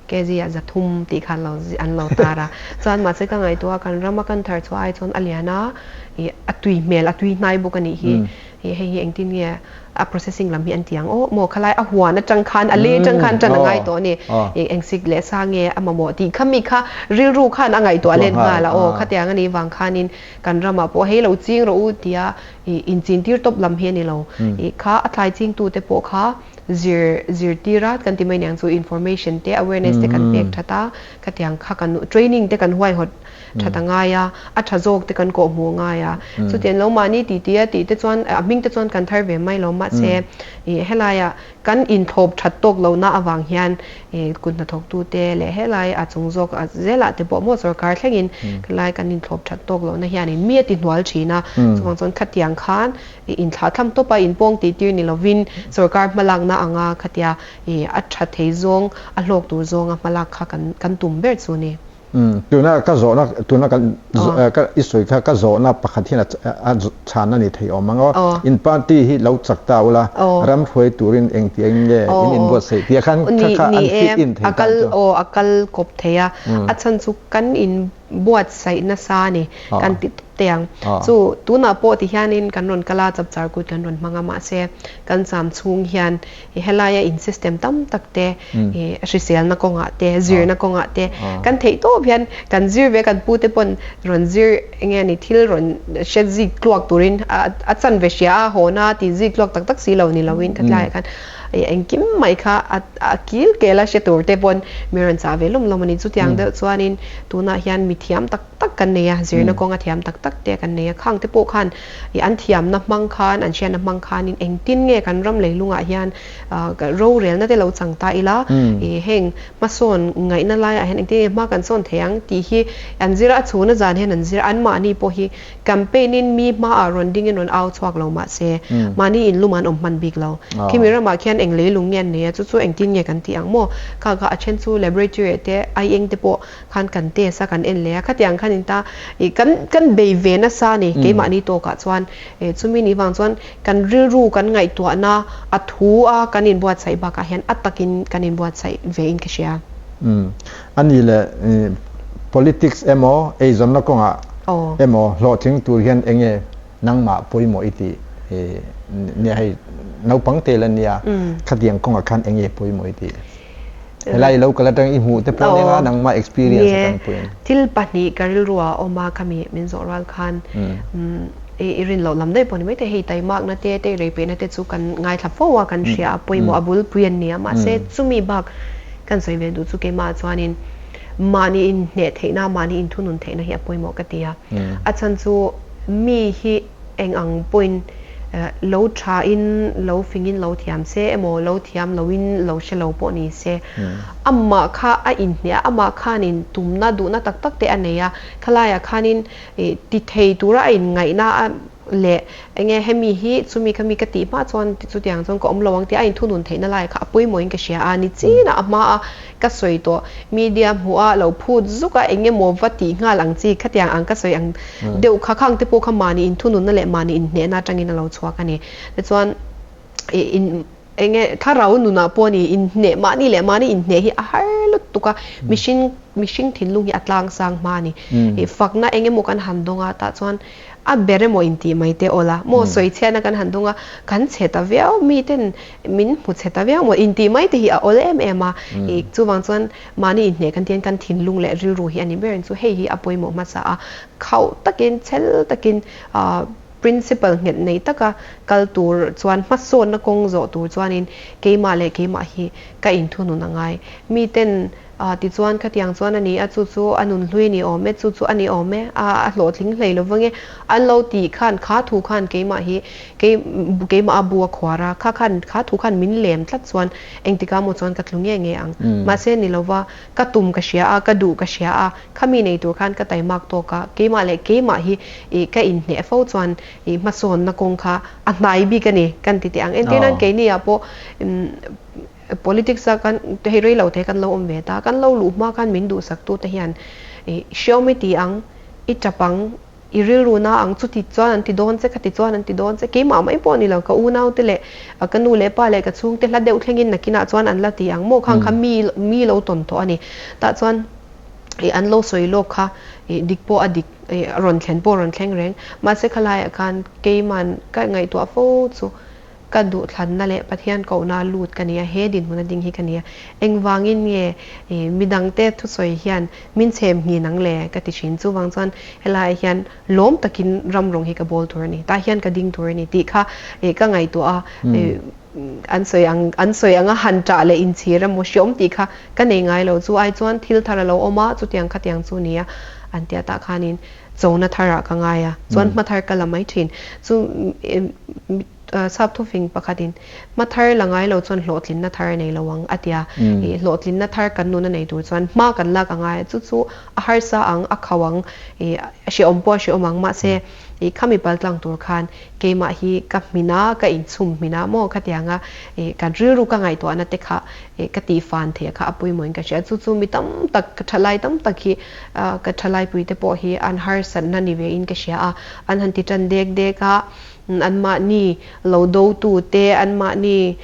kg ah 300 tih kha an lo tar a, chuan mahse ka ngaihtuah a kan rama kan thar chhuah ai chuan a lian a, a tui hmel a tui hnai bawk a nih hi. Hei hi engtin nge a processing lam hi an ti ang aw maw khalai a huan atang khan a le atang khan tan a ngai tawh a ni eng sik leh sa nge a mamawh tih kha mi kha rilru khan a ngaihtuah let nghal a aw khatiang a nih vang khanin kan ramah pawh hei lo ching rawh u tia inchin tir tawp lam hi a ni lo kha a thlai chingtu te pawh kha zir zirtir a kan ti mai niang chu information te awareness te kan pek that a khatiang kha kan training te kan huaihawt that a ngai a, a tha zawk te kan kawh hmuh a ngai a. Chutiang lo mahni tih tih a tih te chuan a hming te chuan kan thar ve mai lo mahse ih helaiah kan inthlawp that tawk lohna avang hian ih kut hnathawktu te leh helai a chung zawk a zelah te pawh maw sorkar thlengin helai kan inthlawp that tawk lohna hianin mi a ti hnual thin a. Chuvang chuan khatiang khan ih inthlahthlam tawp a inpawng tih tir ni lovin sorkar hmalakna anga khatia ih a tha thei zawng a hlawk tur zawnga hmalak kha kan kan tum ber chu ni. Tuna ka zawhna tuna ka ka i sawi kha ka zawhna pakhat hian a chhan a ni thei awm ang aw. In party hi lo chak ta ula ram hruai turin engtiang nge in inbuatsaih tih khan kha kha an fit in thei tan chu. Aw a kal kawp thei a, a chhan chu kan inbuatsaih nasa a ni kan ti tawp teh ang. Chu tunah pawh ti hianin kan rawn kal a chapchar kut kan rawn hmang a mahse kan cham chhung hian I helaia in system tam tak te, i hriselna kawngah te, zirna kawngah te kan theih tawp hian kan zir ve kan pute pawn rawn zir enge a ni thil rawn hre zik tluak turin a chan ve hria a hawna ti zik tluak tak tak si lo ni loin khatlaiah khan engkim mai kha a kil kel a hre tur te pawn mi rawn chah ve lawm lawm a ni. Chutiang deuh chuanin tunah hian mi thiam tak tak kan nei a, zirna kawnga thiam tak tak te kan nei a, khang te pawh khan ih an thiamna hmang khan, an hriatna hmang khanin engtin nge kan ram leilungah hian rorelna te lo chang ta ila, ih heng hmasawn ngaihna laiah hian engtin nge hma kan sawn thei ang tih hi an zir a, a chhuna zan hian an zir a, anmahni pawh hi campaign in mi hmaah rawn dingin rawn au chhuak lo mahse mahni inlum an awm hman bik lo. Khimi ramah khian eng leilung nge an nei a, chu chu engtin nge kan tih ang maw? Kha kha a then chu laboratory ah te aieng te pawh khan kan test a kan en leh a khatiang khan in ta ih kan kan bei ve nasa a ni keimahni tawkah chuan eh chumi nih vang chuan kan rilru kan ngaihtuahna a thu a kan inbuatsaih bakah hian a takin kan inbuatsaih ve in ka hria. Umm a ni le politics emaw eizawnna kawngah emaw hlawhtling tur hian enge nangmah pawimawh i tih nia hei naupang te la nia khatiang kawngah khan enge pawimawh i tih? Helai lo kal atang i hmuh te pawh nia nangmah experience atang pawhin. Thil pahnih ka rilru ah a awm a khami min zawh rual khan i rin loh lam daih pawh ni maithei hei taimakna te te rei peihna te chu kan ngaithla fo a kan hria a pawimawh a bulpui an ni a mahse chumi bak kan sawi ve duh chu keimah ah chuanin mahni inhneh theihna mahni inthunun theihna hi a pawimawh ka ti a a chhan chu mi hi eng ang pawhin. Lo tha in lo fing in lo thiam se emaw lo thiam lo in lo hre lo pawh ni se, amah kha a inhne a, amah khanin tumna duhna tak tak te a nei a, khalaiah khanin ti thei tura a inngaihna a leh enge hemi hi chumi khami ka tih hma chuan chutiang chuan ka awm lo ang tih a inthunun theihna lai kha a pawimawhin ka hria a, nichinah a hma a ka sawi tawh media hmuh a lo phut zuk a eng emaw va tih nghal ang chi khatiang ang ka sawi ang deuh kha khang te pawh kha mahni inthununna leh mahni inhnehna atangin a lo chhuak a ni. Tichuan ih in eng nge thlarau nunah pawh a ni inhneh mahni leh mahni inhneh hi a har lutuk a mihring mihring thinlung hi a tlang sang hma a ni. Ih fakna eng emaw kan han dawng a tah chuan a ber emaw intih mai te aw la maw sawi chhiatna kan han dawng a kan chhe ta viau mi ten min hmu chhe ta viau maw intih mai te hi a awl em em a ih chuvang chuan mahni inhneh kan tihian kan thinlung leh rilru hi a ni ber ang chu hei hi a pawimawh hmasa a khauh takin chhel takin ah principle nghet nei taka kal tur chuan hmasawnna kawng zawh tur chuanin keimah leh keimah hi ka inthunun a ngai miten A, tichuan khatiang chuan a ni a, chu chu a nun hlui a ni awm e, chu chu a ni awm e, a, a hlawhtling hlei lo vang e, an lo tih khan kha thu khan keimah hi, kei, keimah a bu a khuar a, kha khan, kha thu khan min lem tlat chuan engtikah maw chuan ka tlu nge nge ang. Mahse ni lova, ka tum ka hria a, ka duh ka hria a, khami nei tur khan ka taimak tawk a, keimah leh keimah hi ih ka inhneh fo chuan ih hmasawnna kawng kha a hnai bik a ni, kan ti teh ang. Entirnan keini ah pawh umm Politics a kan hei rei lo te kan lo awm ve ta, kan lo luh hma khan min duhsaktu te hian i hriawm i ti ang, i tap ang, i rilru na ang chuti chuan an ti dawn che, khati chuan an ti dawn che, keimah mai pawh ni lo ka unau te leh ka nu leh pa leh ka chhungte hla deuh thlengin nakinah chuan an la ti ang maw khang kha mi mi lo tawn tawh a ni. Tah chuan i an lo sawi lawk kha i dik pawh a dik i rawn thlen pawh a rawn thleng reng. Mahse khalaiah khan keiman ka ngaihtuah fo chu Ka duhthlanna leh Pathian kohna lut ka nia, he dinhmuna ding hi ka nia. Engvangin nge midangte thusawi hian min chhem nghin ang le? ka ti thin. Chuvang chuan helaiah hian lawm takin ram rawng hi ka bawl tur a ni, tah hian ka ding tur a ni tih kha ka ngaihtuah a. An sawi ang, an sawi anga han ṭah leh inchhir emaw hreawm tih kha ka nei ngai lo. Chu ai chuan thil thar a lo awm a, chutiang khatiang chu nia an tia tah khanin chona tharah ka ngai a, chuan hma thar ka la mai thin. Chu sap thufing pakhatin hma thar la ngai lo chuan hlawhtlinna thar a nei lo ang a ti a, ih hlawhtlinna thar kan nun a nei tur chuan hma kan lak a ngai a, chu chu a harsa ang, a khauh ang, ih hrehawm pawh a hrehawm ang, mahse ih khami paltlang tur khan keimah hi ka hmin a, ka inchhum hmin a maw khatiang a, ih kan rilru ka ngaihtuahna te kha ih ka tihfan theih kha a pawimawhin ka hria, chu chu mi tam tak ka thalai tam tak hi ka thalai te pawh hi an harsatna ni ve in ka hria a, an han ti tan dek dek a, anmahni lo do tu te, anmahni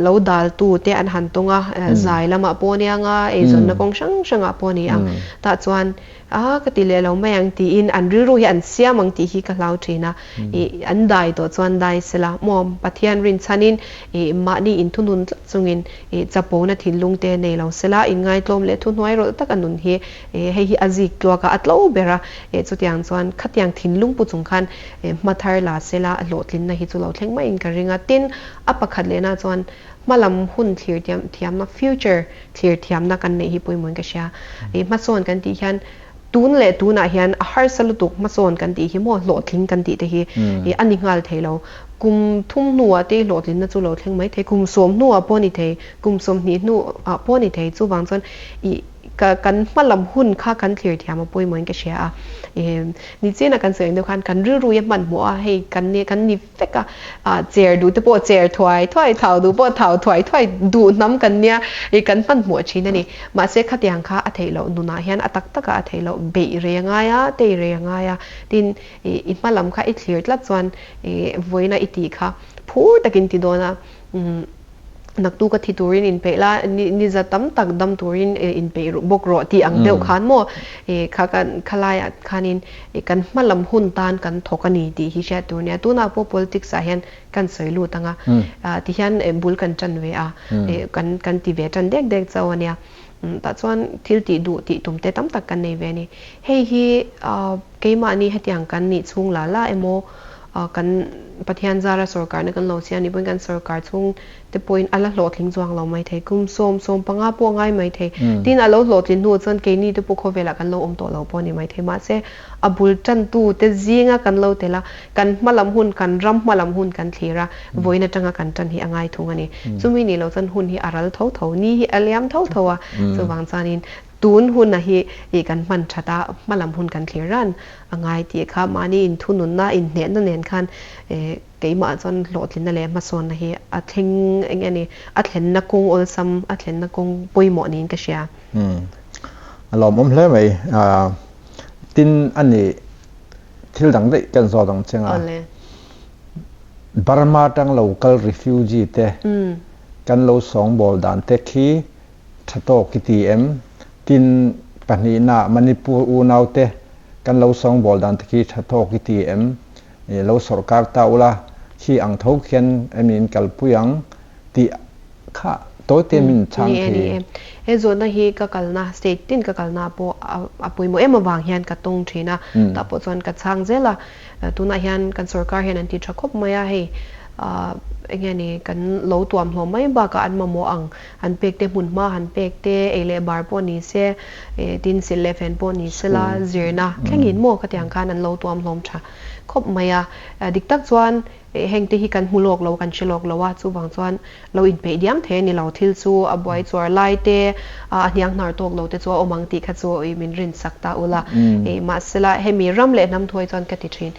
lo dal tu te an han tawng a, zai lamah pawh a nia nga, eizawnna kawng hrang hrangah pawh a ni ang, tah chuan A, ka ti leh lo mai ang tiin an rilru hi an siam ang tih hi ka hlau thin a. Ih, an dai tawh chuan dai sela maw Pathian rinchhanin ih mahni inthunun tlat chungin ih chapona thinlung te nei lo sela inngaitlawm leh thuhnuai rawlh taka nun hi ih hei hi a zik tluak a, a tlo ber a. Ih chutiang chuan khatiang thinlung pu chung khan ih hma thar la sela hlawhtlinna hi chu lo thleng maiin ka ring a. Tin, a pakhat lehna chuan hmalam hun thlir thiamna, future, Thlir thiamna kan neih hi pawimawhin ka hria. Ih hmasawn kan tih hian tun leh tunah hian a harsa lutuk hmasawn kan tih hi maw hlawhtling kan tih te hi ih a ni nghal thei lo. Kum thum hnuah te hlawhtlinna chu lo thleng mai thei, kum sawm hnuah pawh a ni thei, kum 20 hnuah pawh a ni thei. Chuvang chuan ih ka kan hmalam hun kha kan thlir thiam a pawimawhin ka hria a. Ih nichina kan sawi ang deuh khan kan rilru hi a hmanhmawh a, hei kan ni kan ni vek a, ah chair duh te pawh chair thuai thuai, thau duh pawh thau thuai thuai duh hnam kan nia ih kan hmanhmawh thin a ni. Mahse khatiang kha a theih loh nunah hian a tak takah a theih loh beih rei a ngai a, tei rei a ngai a, tin ih i hma lam kha i thlir tlat chuan ih vawiina i tih kha phur takin ti dawn a, umm. Naktu ka thi turin inpeih la, ni za tam tak dam turin inpeih bawk rawh tih ang deuh khan maw kha kan khalaiah khanin kan hma lam hun tan kan thawk a ni tih hi hriat tur nia. Tunah pawh politics ah hian kan sawi lut ang a, tihian bul kan tan ve a, kan kan ti ve tan dek dek chauh a nia. Tah chuan thil tih duh tih tum te tam tak kan nei ve a ni. Hei hi keimahni hetiang kan nih chhung la la emaw. Kan Pathian zara sorkarna kan lo siam nih pawhin kan sorkar chhung te pawhin a la hlawhtling chuang lo mai thei. Kum sawm, sawm panga pawh a ngai mai thei. Tin, a lo hlawhtlin hnuah chuan keini te pawh khawvelah kan lo awm tawh lo pawh a ni mai thei. Mahse, a bul tantu te zinga kan lo tel a, kan hmalam hun, kan ram hmalam hun kan thlir a, vawiin atanga kan tan hi a ngai thung a ni. Chumi nih loh chuan hun hi a ral tho tho, ni hi a liam tho tho a. Chuvang chuanin tun huna hi ih kan hman that a, hmalam hun kan thlir ran a ngai tih kha mahni inthununna, inhnehna nen khan keimah chuan hlawhtlinna leh hmasawnna hi a thleng eng nge ni, a thlenna kawng awlsam, a thlenna kawng pawimawh niin ka hria. Umm a lawmawm hle mai. Tin a ni thil dang daih kan zawt ang che nga. Burma tang lo kal refugee te kan lo sawngbawl dan te khi tha tawk i ti em? Tin pahnihna Manipur unau te kan lo sawngbawl dan te khi tha tawk i ti em? Lo sawrkar ta ula khi ang tho khian emi in kalpui ang tih kha tawi te min chhang thei. Ni e, ni e. He zawhna hi ka kalna, state tin ka kalna pawh a pawimawh em avang hian ka tawng thin a, tah pawh chuan ka chhang zel a. Tunah hian kan sorkar hian an ti tha khawp mai a, hei eng nge ni kan lo tuam hlawm mai bakah an mamawh ang an pek te hmun hma han pek te, ei leh bar pawh ni se, tin silh leh fen pawh ni se la, zirna thlengin maw khatiang khan an lo tuam hlawm tha khawp mai a. Dik tak chuan heng te hi kan hmu lawk lo, kan hre lawk lo a, chuvang chuan lo inpeih diam thei a ni lo. Thil chu a buai chuar lai te, a hniang hnar tawk lo te chu a awm ang tih kha chu min rin sak ta ula. Mahsela hemi ram leh hnam thuai chuan ka ti thin,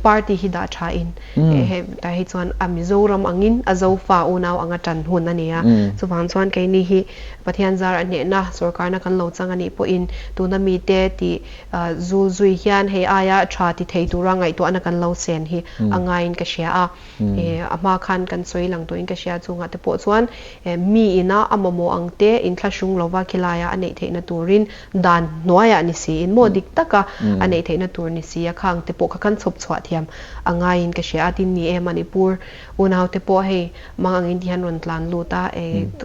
party hi dah tha in hetah hi chuan a Mizoram angin a Zofa unau anga tan hun a ni a. Chuvang chuan keini hi Pathian zar a hnehna sorkarna kan lo chang a nih pawhin tuna mite tih Zul zui hian hei aia tha ti thei tura ngaihtuahna kan lo sen hi a ngaiin ka hria a. A hma khan kan sawi lang tawhin ka hria chungah te pawh chuan mi ina a mamawh ang te inthlahrung lova khilaia a neih theihna turin dan hnuaiah ni siin maw dik taka a neih theihna tur ni si a khang te pawh kha kan chhawp chhuah thiam a ngaiin ka hria a. Tin ni e Manipur unaute pawh hei mang angin ti hian rawn tlan lut a,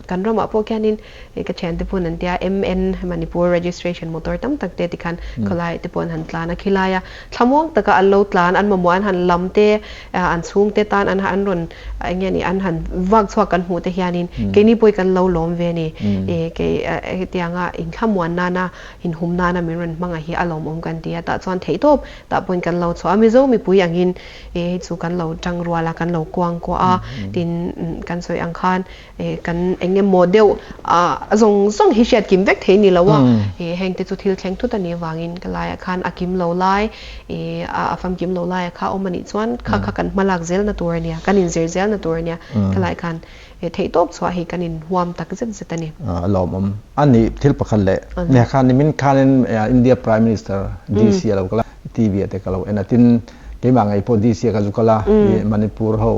kan ramah pawh khianin Ka thiante pawn an tia MN Manipur registration motor tam tak te tikhan khawlai te pawh an han tlan a, khilaia thlamuang taka an lo tlan, an mamawh an han lam te, an chhungte tan an an rawn eng nge ni an han vak chhuak kan hmuh te hianin keini pawh hi kan lo lawm ve a ni. Kei hetianga inthlamuan nana inhum nana min rawn hmang a hi a lawmawm kan ti a, tah chuan theihtawp tah pawhin kan lo chhuah a, Mizo mipui angin hei chu kan lo tang rual a, kan lo kuang kuah a, tin kan sawi ang khan Kan eng emaw deuh a zawng zawng hi hriat kim vek thei ni lo a, heng te chu thil thleng thut a nih avangin ka laiah khan a kim lo lai, a famkim lo laiah kha awm a nih chuan kha kha kan hmalak zelna tur a nia, kan inzir zelna tur a nia, ka laiah khan theihtawp chhuah hi kan inhuam tak zet zet a ni. A lawmawm a ni thil pakhat leh nia khan nimin khanin India Prime Minister DC a lo kal a, TV ah te ka lo en a, tin Keimah ngei pawh DC ah ka zu kal a, i Manipur ho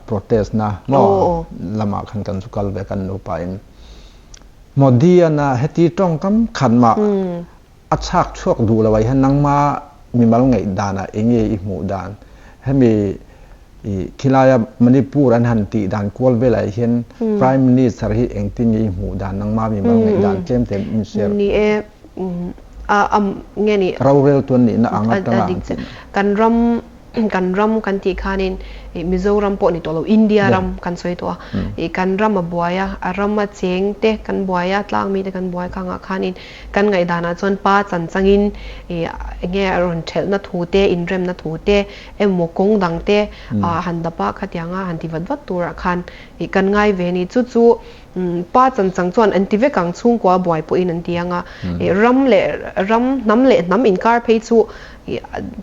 protest na maw lamah khan kan zu kal ve kan nupa in. Modi an a heti tawngkam khat mah a chhak chhuak duh lo ah hian nangma mimal ngaih dan ah enge i hmuh dan? Hemi i khilaia Manipur an han tih dan kual velah hian Prime Minister hi engtin nge i hmuh dan nangma mimal ngaih dan tlem te min share. Ni e, a a nge ni Rorel tuan nihna ang atanga an tih. Kan ram kan ram kan tih khanin Mizoram pawh ni tawh lo India ram kan sawi tawh a i kan ram a buai a a ram a cheng te kan buai a tlang mi te kan buai khangah khanin kan ngaihdanah chuan pa chan changin i enge a rawn thelhna thu te inremna thu te emaw kawng dang te han dap a khatianga han ti vat vat turah khan i kan ngai ve a ni chu chu Pa chanchang chuan an ti vek ang, chhungkua buai pawhin an ti ang a, ram leh ram, hnam leh hnam inkar phei chu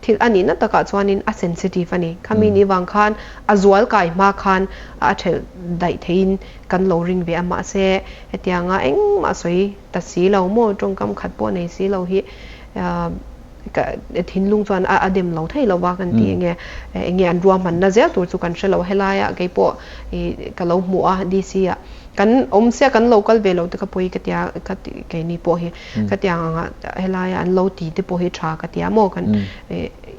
thil a nihna takah chuanin a sensitive a ni. Khami ni vang khan a zual kai hma khan a thelh daih theihin kan lo ring ve a, mahse hetianga engmah sawi ta si lo maw, tawngkam khat pawh nei si lo hi ka thinlung chuan a dem lo thei lo va kan ti enge enge an ruahmanna zel tur chu kan hre lo helaiah kei pawh i ka lo hmuh a DC ah kan awm sia kan lo kal ve lo te ka pawi ka tia ka ti keini pawh hi ka tiang anga helaiah an lo ti te pawh hi tha ka tia maw kan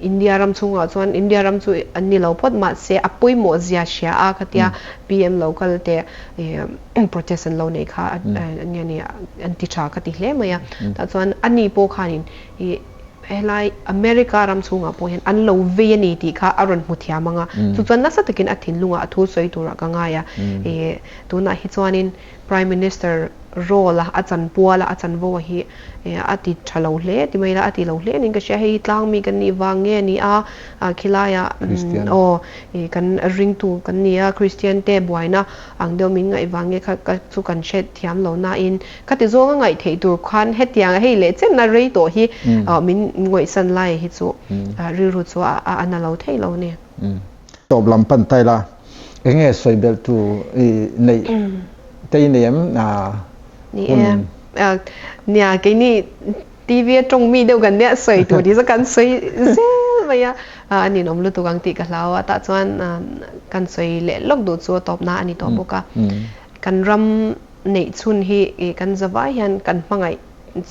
India ram chhungah chuan India ram chu an ni lo phawt mahse a pawimawh zia hria a ka tia PM lo kal te protest an lo nei kha enge ni an ti tha ka ti hle mai a tah chuan ani pawh khanin i. Helai America ram chhungah pawh hian an lo vei a ni tih kha a rawn hmu thiam ang a, chu chuan nasa takin a thinlungah a thu sawi turah ka ngai a. Tunah hi chuanin Prime Minister role a a chanpual a, a chanvo a hi a ti tha lo hle ti mai ila, a ti lo hle niin ka hria. Hei hi tlangmi kan nih vang nge ni a, khilaiah aw kan ringtu kan ni a, Christian te buaina ang deuh min ngaih vang nge kha ka chu kan hre thiam lo nain Khati zawnga ngaih theih tur khan hetiang hei leh chenna rei tawh hi min ngawihsan lai hi chu rilru chu a na lo thei lo ni. Tawp lam pan ta ila, eng nge sawi belh tu i neih te i nei em? Ni e, nia keini TV a tawng mi deuh kan nia sawi tur tih chu kan sawi zel mai a, a ninawm lutuk ang tih ka hlau a, tah chuan kan sawi leh lawk duh chu a tawpna a ni tawh bawk a. Kan ram neih chhun hi kan zavai hian kan hmangaih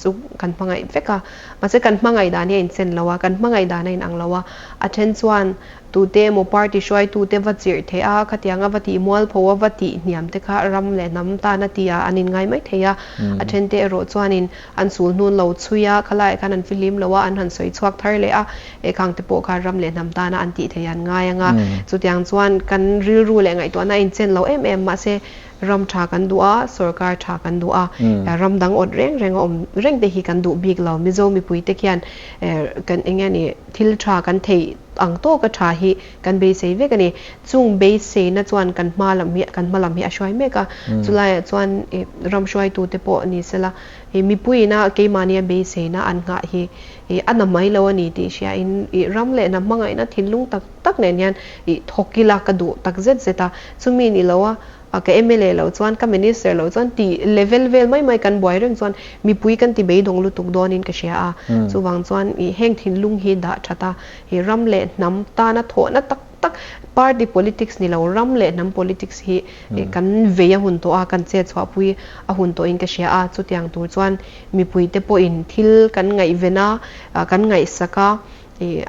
chu kan hmangaih vek a, mahse kan hmangaih dan hi a inchen lo a, kan hmangaih dan a inang lo a, a then chuan tute emaw party hruaitute va chirh theh a, khatianga va tih mualpho a, va tih hniam te kha ram leh hnam tan a ti a, an inngai mai thei a, a then te erawh chuanin an sul hnun lo chhui a, khalaiah khan an fihlim lo a, an han sawi chhuak thar leh a, ekhang te pawh kha ram leh hnam tana an tih theih an ngai ang a, chutiang chuan kan rilru leh ngaihtuahna a inchen lo em em, mahse ram tha kan duh a, sorkar tha kan duh a, ram dang awt reng reng a awm reng te hi kan duh bik lo, Mizo mipui te khian kan eng nge ni thil tha kan theih ang tawka tha hi kan beisei vek a ni, chung beiseina chuan kan hma lam hi kan hma lam hi a hruai mek a, chulaiah chuan ram hruaitu te pawh ni sela mipuiina keimahnia beiseina an nghah hi a na mai lo a ni tih hriain ram leh hnam hmangaihna thinlung tak tak nen hian thawk ila ka duh tak zet zet a, chumi ni lo a ka mla lo chuan ka minister lo chuan tih level vel mai mai kan buai reng chuan mipui kan ti beidawng lutuk dawnin ka hria a, chuvang chuan heng thinlung hi dah that a, ram leh hnam tana thawhna tak tak party politics ni lo ram leh hnam politics hi kan vei a hun tawh a, kan chet chhuahpui a hun tawhin ka hria a, chutiang tur chuan mipuite pawhin thil kan ngaihven a, kan ngaihsak a,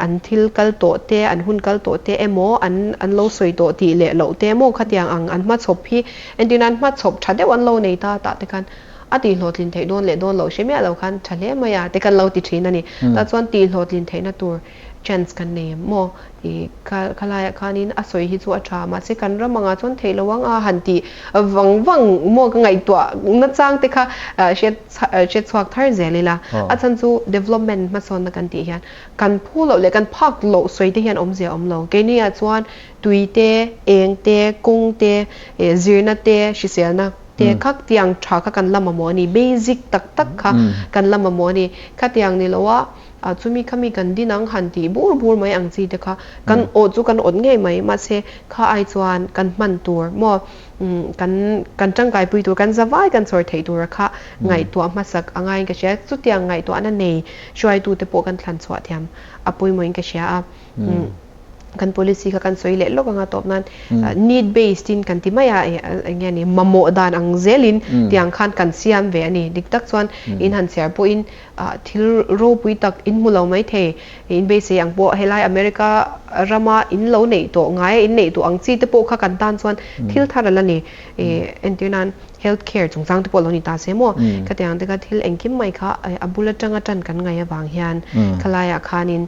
an thil kal tawh te, an hun kal tawh te emaw, an an lo sawi tawh tih leh loh te emaw khatiang ang an hmachhawp hi entir nan hmachhawp tha deuh an lo nei ta tah te khan a tihhlawhtlin theih dawn leh dawn loh hre miah lo khan tha hle mai a te kan lo ti thin a ni. Tah chuan tihhlawhtlin theihna tur chance kan nei em maw? I khalaiah khanin a sawi hi chu a tha, mahse kan ram angah chuan theih lo ang a han tih vang vang maw ka ngaihtuah nachang te kha hriat hriat chhuak thar zel ila. A chhan chu development hmasawnna kan tih hian kan phu loh leh kan phak loh sawi te hian awmzia a awm lo. Keini ah chuan tui te, eng te, kawng te, zirna te, hriselna te kha tiang tha kha kan la mamawh a ni, basic tak tak kha kan la mamawh a ni. Khatiang ni lo a. A chumi khami kan din ang han tih bur bur mai ang chi te kha kan awh chu kan awt ngei mai mahse kha ai chuan kan hman tur maw kan kan tangkaipui tur kan zavai kan chawr theih tura kha ngaihtuah hmasak a ngaiin ka hria chutiang ngaihtuahna nei hruaitute pawh kan thlan chhuah thiam a pawimawhin ka hria a. Kan policy kha kan sawi leh lawk anga tawp nan need based in kan ti mai a eng nge ni mamawh dan ang zelin tiang khan kan siam ve a ni. Dik tak chuan in han chhiar pawhin thil ropui tak in hmu lo mai thei in beisei ang pawh helai America rama in lo neih tawh ngai a in neih tawh ang chi te pawh kha kan tan chuan thil thar a la ni. Entir nan health care chungchang te pawh lo ni ta se maw khatiang te kha thil engkim mai kha a bul atanga tan kan ngaih avang hian khalaiah khanin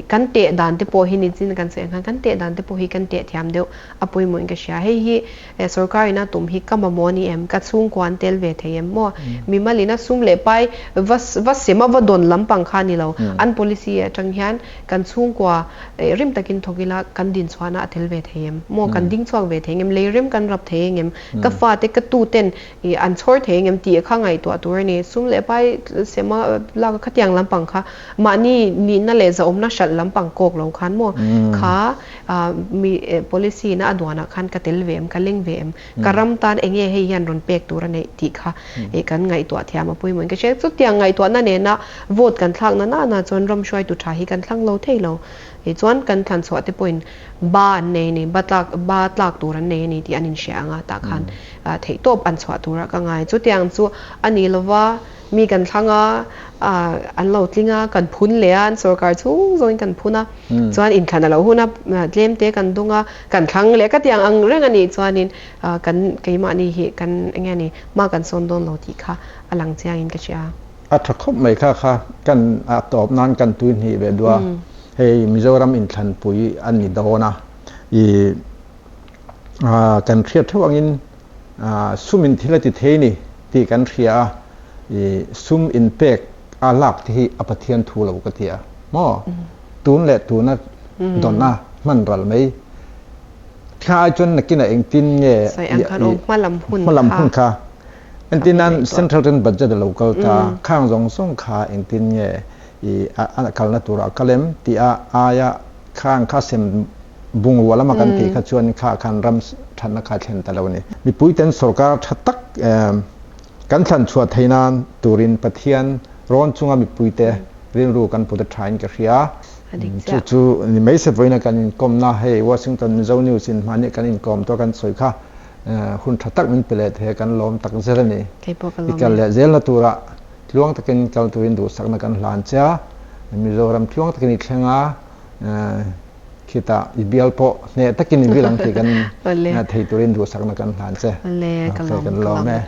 Kan teh dan te pawh hi nichin kan sawi ang khan kan teh dan te pawh hi kan teh thiam deuh a pawimawhin ka hria. Hei hi sorkar ina tum hi ka mamawh a ni em? Ka chhungkua an tel ve thei em maw? Mimal ina sum leh pai va va sem a va dawn lampang kha a ni lo. An policy atang hian kan chhungkua rim takin thawk ila kan dinchhuahna a tel ve thei em maw? Kan ding chhuak ve thei engem? Lei rem kan rap thei engem? Ka fate ka tuten I an chhawr thei engem tih kha ngaihtuah tur a ni. Sum leh pai sema lak a khatiang lampang kha mahni nihna leh zahawmna hralh lampang kawk lo khan maw kha mi policy na a duanah khan ka tel ve em, ka leng ve em, ka ram tan enge hei hian rawn pek tur a neih tih kha kan ngaihtuah thiam a pawimawhin ka hria. Chutiang ngaihtuahna nena vote kan thlakna nana chuan ram hruaitu tha hi kan thlang lo thei lo. Tichuan kan thlan chhuah te pawhin ba an nei a ni, ba tlak ba tlak tur an nei a ni tih an inhria ang a, tah khan theihtawp an chhuah turah ka ngai. Chutiang chu a ni lova mi kan thlang a, an lo tling a, kan phun leh a, an sorkar chhung zawngin kan phun a, chuan inthlan a lo hun a, tlem te kan dawng a, kan thlang leh ka tiang ang reng a nih chuanin kan keimahni hi kan eng nge ni hma kan sawn dawn lo tih kha a lang chiangin ka hria. A tha khawp mai kha kha kan a tawp nan kan tui hnih ve duh a, hei Mizoram inthlanpui a ni dawn a, i kan hriat theuh angin sum in thil a ti thei ni tih kan hria a, i sum inpek a lak te hi a Pathian thu lo ka ti a maw? Tun leh tuna dawn a hman ral mai kha ai chuan nakinah engtin nge Sawi ang khan aw hmalam hun hmalam hun kha Entir nan Central ten budget a lo kal ta, khang zawng zawng kha engtin nge i a kalna turah a kal em tih a aia khang kha sem bungrua lama kan tih kha chuan kha khan ram thatna kha a thlen ta lo a ni. Mipui ten sorkar tha tak kan thlan chhuah theih nan turin Pathian rawn chunga mipuite rilru kan put a thain ka hria. Chu chu ni mai se vawiina kan inkawmna hei Washington Mizo News in hmahni kan inkawm tawh kan sawi kha Hun tha tak min pe leh thei a, kan lawm tak zel a ni. I kal leh zelna turah tluang takin kal turin duhsakna kan hlan che a, Mizoram tluang takin i thleng a, khitah i bial pawh hneh takin i vil ang tih kan thei turin duhsakna kan hlan che. Kan lawm e.